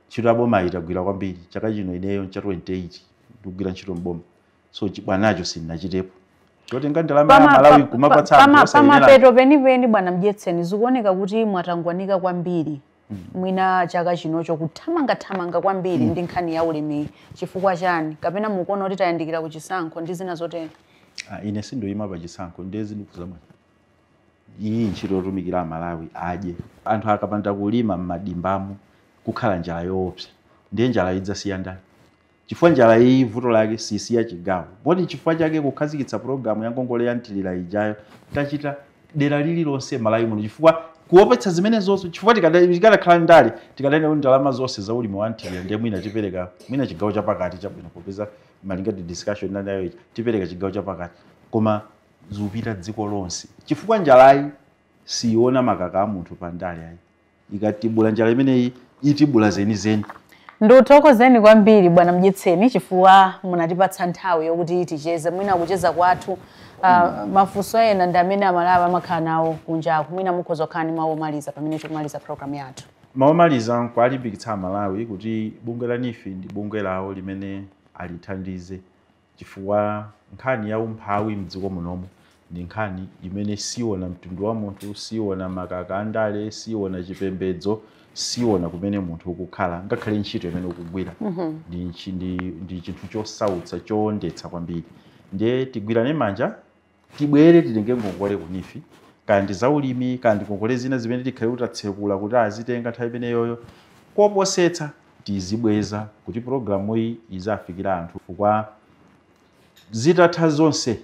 ntchito ya boma itagwira kwambiri. Chaka chino ineyo ncha 28 ndikugwira ntchito mboma, so chibwanacho sindinachitepo chotenga ndalama ya Malawi kumapatsa anthu osayenera. Pamapeto penipeni, bwana Mdyetseni, zikuoneka kuti mwatangwanika kwambiri mwina chaka chinocho, kuthamangathamanga kwambiri ndi nkhani ya ulimi. Chifukwa chani? Kapena mukuona kuti tayandikira kuchisankho ndi zina zotero? Ah, ine sindoyima pa chisankho. Ndezi ndikuzamwa iyi ntchito yotumikira Amalawi adye. Anthu akapanda kulima m'madimbamo, kukhala njala yoopsa. Ndiye njala idzasiya ndani? Chifukwa njala iyi vuto lake sisiya chigawo poti. Chifukwa chake kukhazikitsa pulogalamu ya ngongole ya mthirira ijayo, tachita dera lililonse Malawi muno, chifukwa kuopetsa zimenezozo. Chifukwa tikadakhala ndale, tikadalira kuti ndalama zonse za ulimi wa mthirira ndiye mwina tipereka mwina chigawo chapakati chabwino, popeza malinga ndi discussion inayo ija, tipereka chigawo chapakati, koma zikupita dziko lonse, chifukwa njalayi siona makaka a munthu pa ndale ayi. Ikatibula njala imeneyi, itibula zenizeni. Ndikuthokozeni kwambiri, bwana Mdyetseni, chifukwa munatipatsa nthawi yokuti ticheze. Mwina kucheza kwathu, mafunso ena ndi amene Amalawi amakhala nawo kunjaku. Mwina mukhoza kukhala ndi mawu omaliza pamene tikumaliza program yathu. Mawu omaliza nkualimbikitsa Amalawi kuti bungwe la NEEF ndi bungwe lawo limene alithandize, chifukwa nkhani ya umphawi mdziko munomu ndi nkhani imene siona mtundu wa munthu, siona makaka andale, siona chipembedzo, siona kumene munthu ukukhala, ngakhale ntchito imene ukugwira. Ndi chinthu chosautsa, chowondetsa kwambiri. Ndiye tigwirane manja, tibwere titenge ngongole ku NEEF, kaya ndi zaulimi, kaya ndi ngongole zina zimene tikhale kuti tatsekula kuti azitenga nthawi imeneyoyo. Koposetsa tizibweza kuti pulogalamu iyi izafikira anthu, chifukwa zitatha zonse,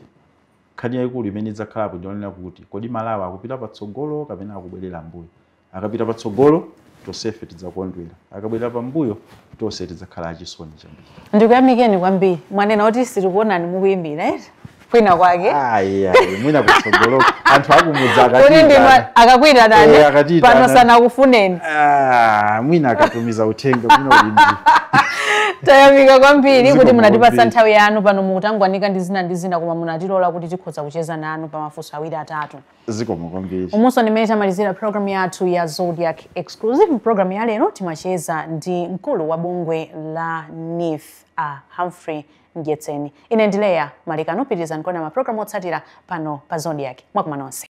nkhani yayikulu imene idzakhalapo ndionena kuti kodi Malawi akupita patsogolo kapena akubwerera mbuyo? Akapita patsogolo, tonsefe tidzakondwera; akabwerera pambuyo, tonse tidzakhala achisoni chambiri. Ndikuyamikeni kwambiri. Mwanena kuti sitikuonani mukuyimbira, eti kwina kwake? Ayi, ayi, mwina kutsogolo anthu akumudza kuti ndima akatiyitana. Akakwitanani? Eh, akatiyitana. Pano sanakufuneni. Ah, mwina akatumiza uthenga, mwina ulindi. Tayamika kwambiri Zikomo kuti munatipatsa kwambiri. nthawi yanu. Pano mukutangwanika ndi zina ndi zina, koma munatilola kuti tikhoza kucheza nanu pa mafunso awiri atatu. Zikomo kwambiri. Umunso ndimene tamalizira program yathu ya Zodiak Exclusive. Program ya lero timacheza ndi mkulu wa bungwe la NEEF, a Humphrey Mdyetseni. Ine ndileya Malikano. Pitirizani kuona mapulogalamu otsatira pano pa Zodiak. Mwakuma nonse.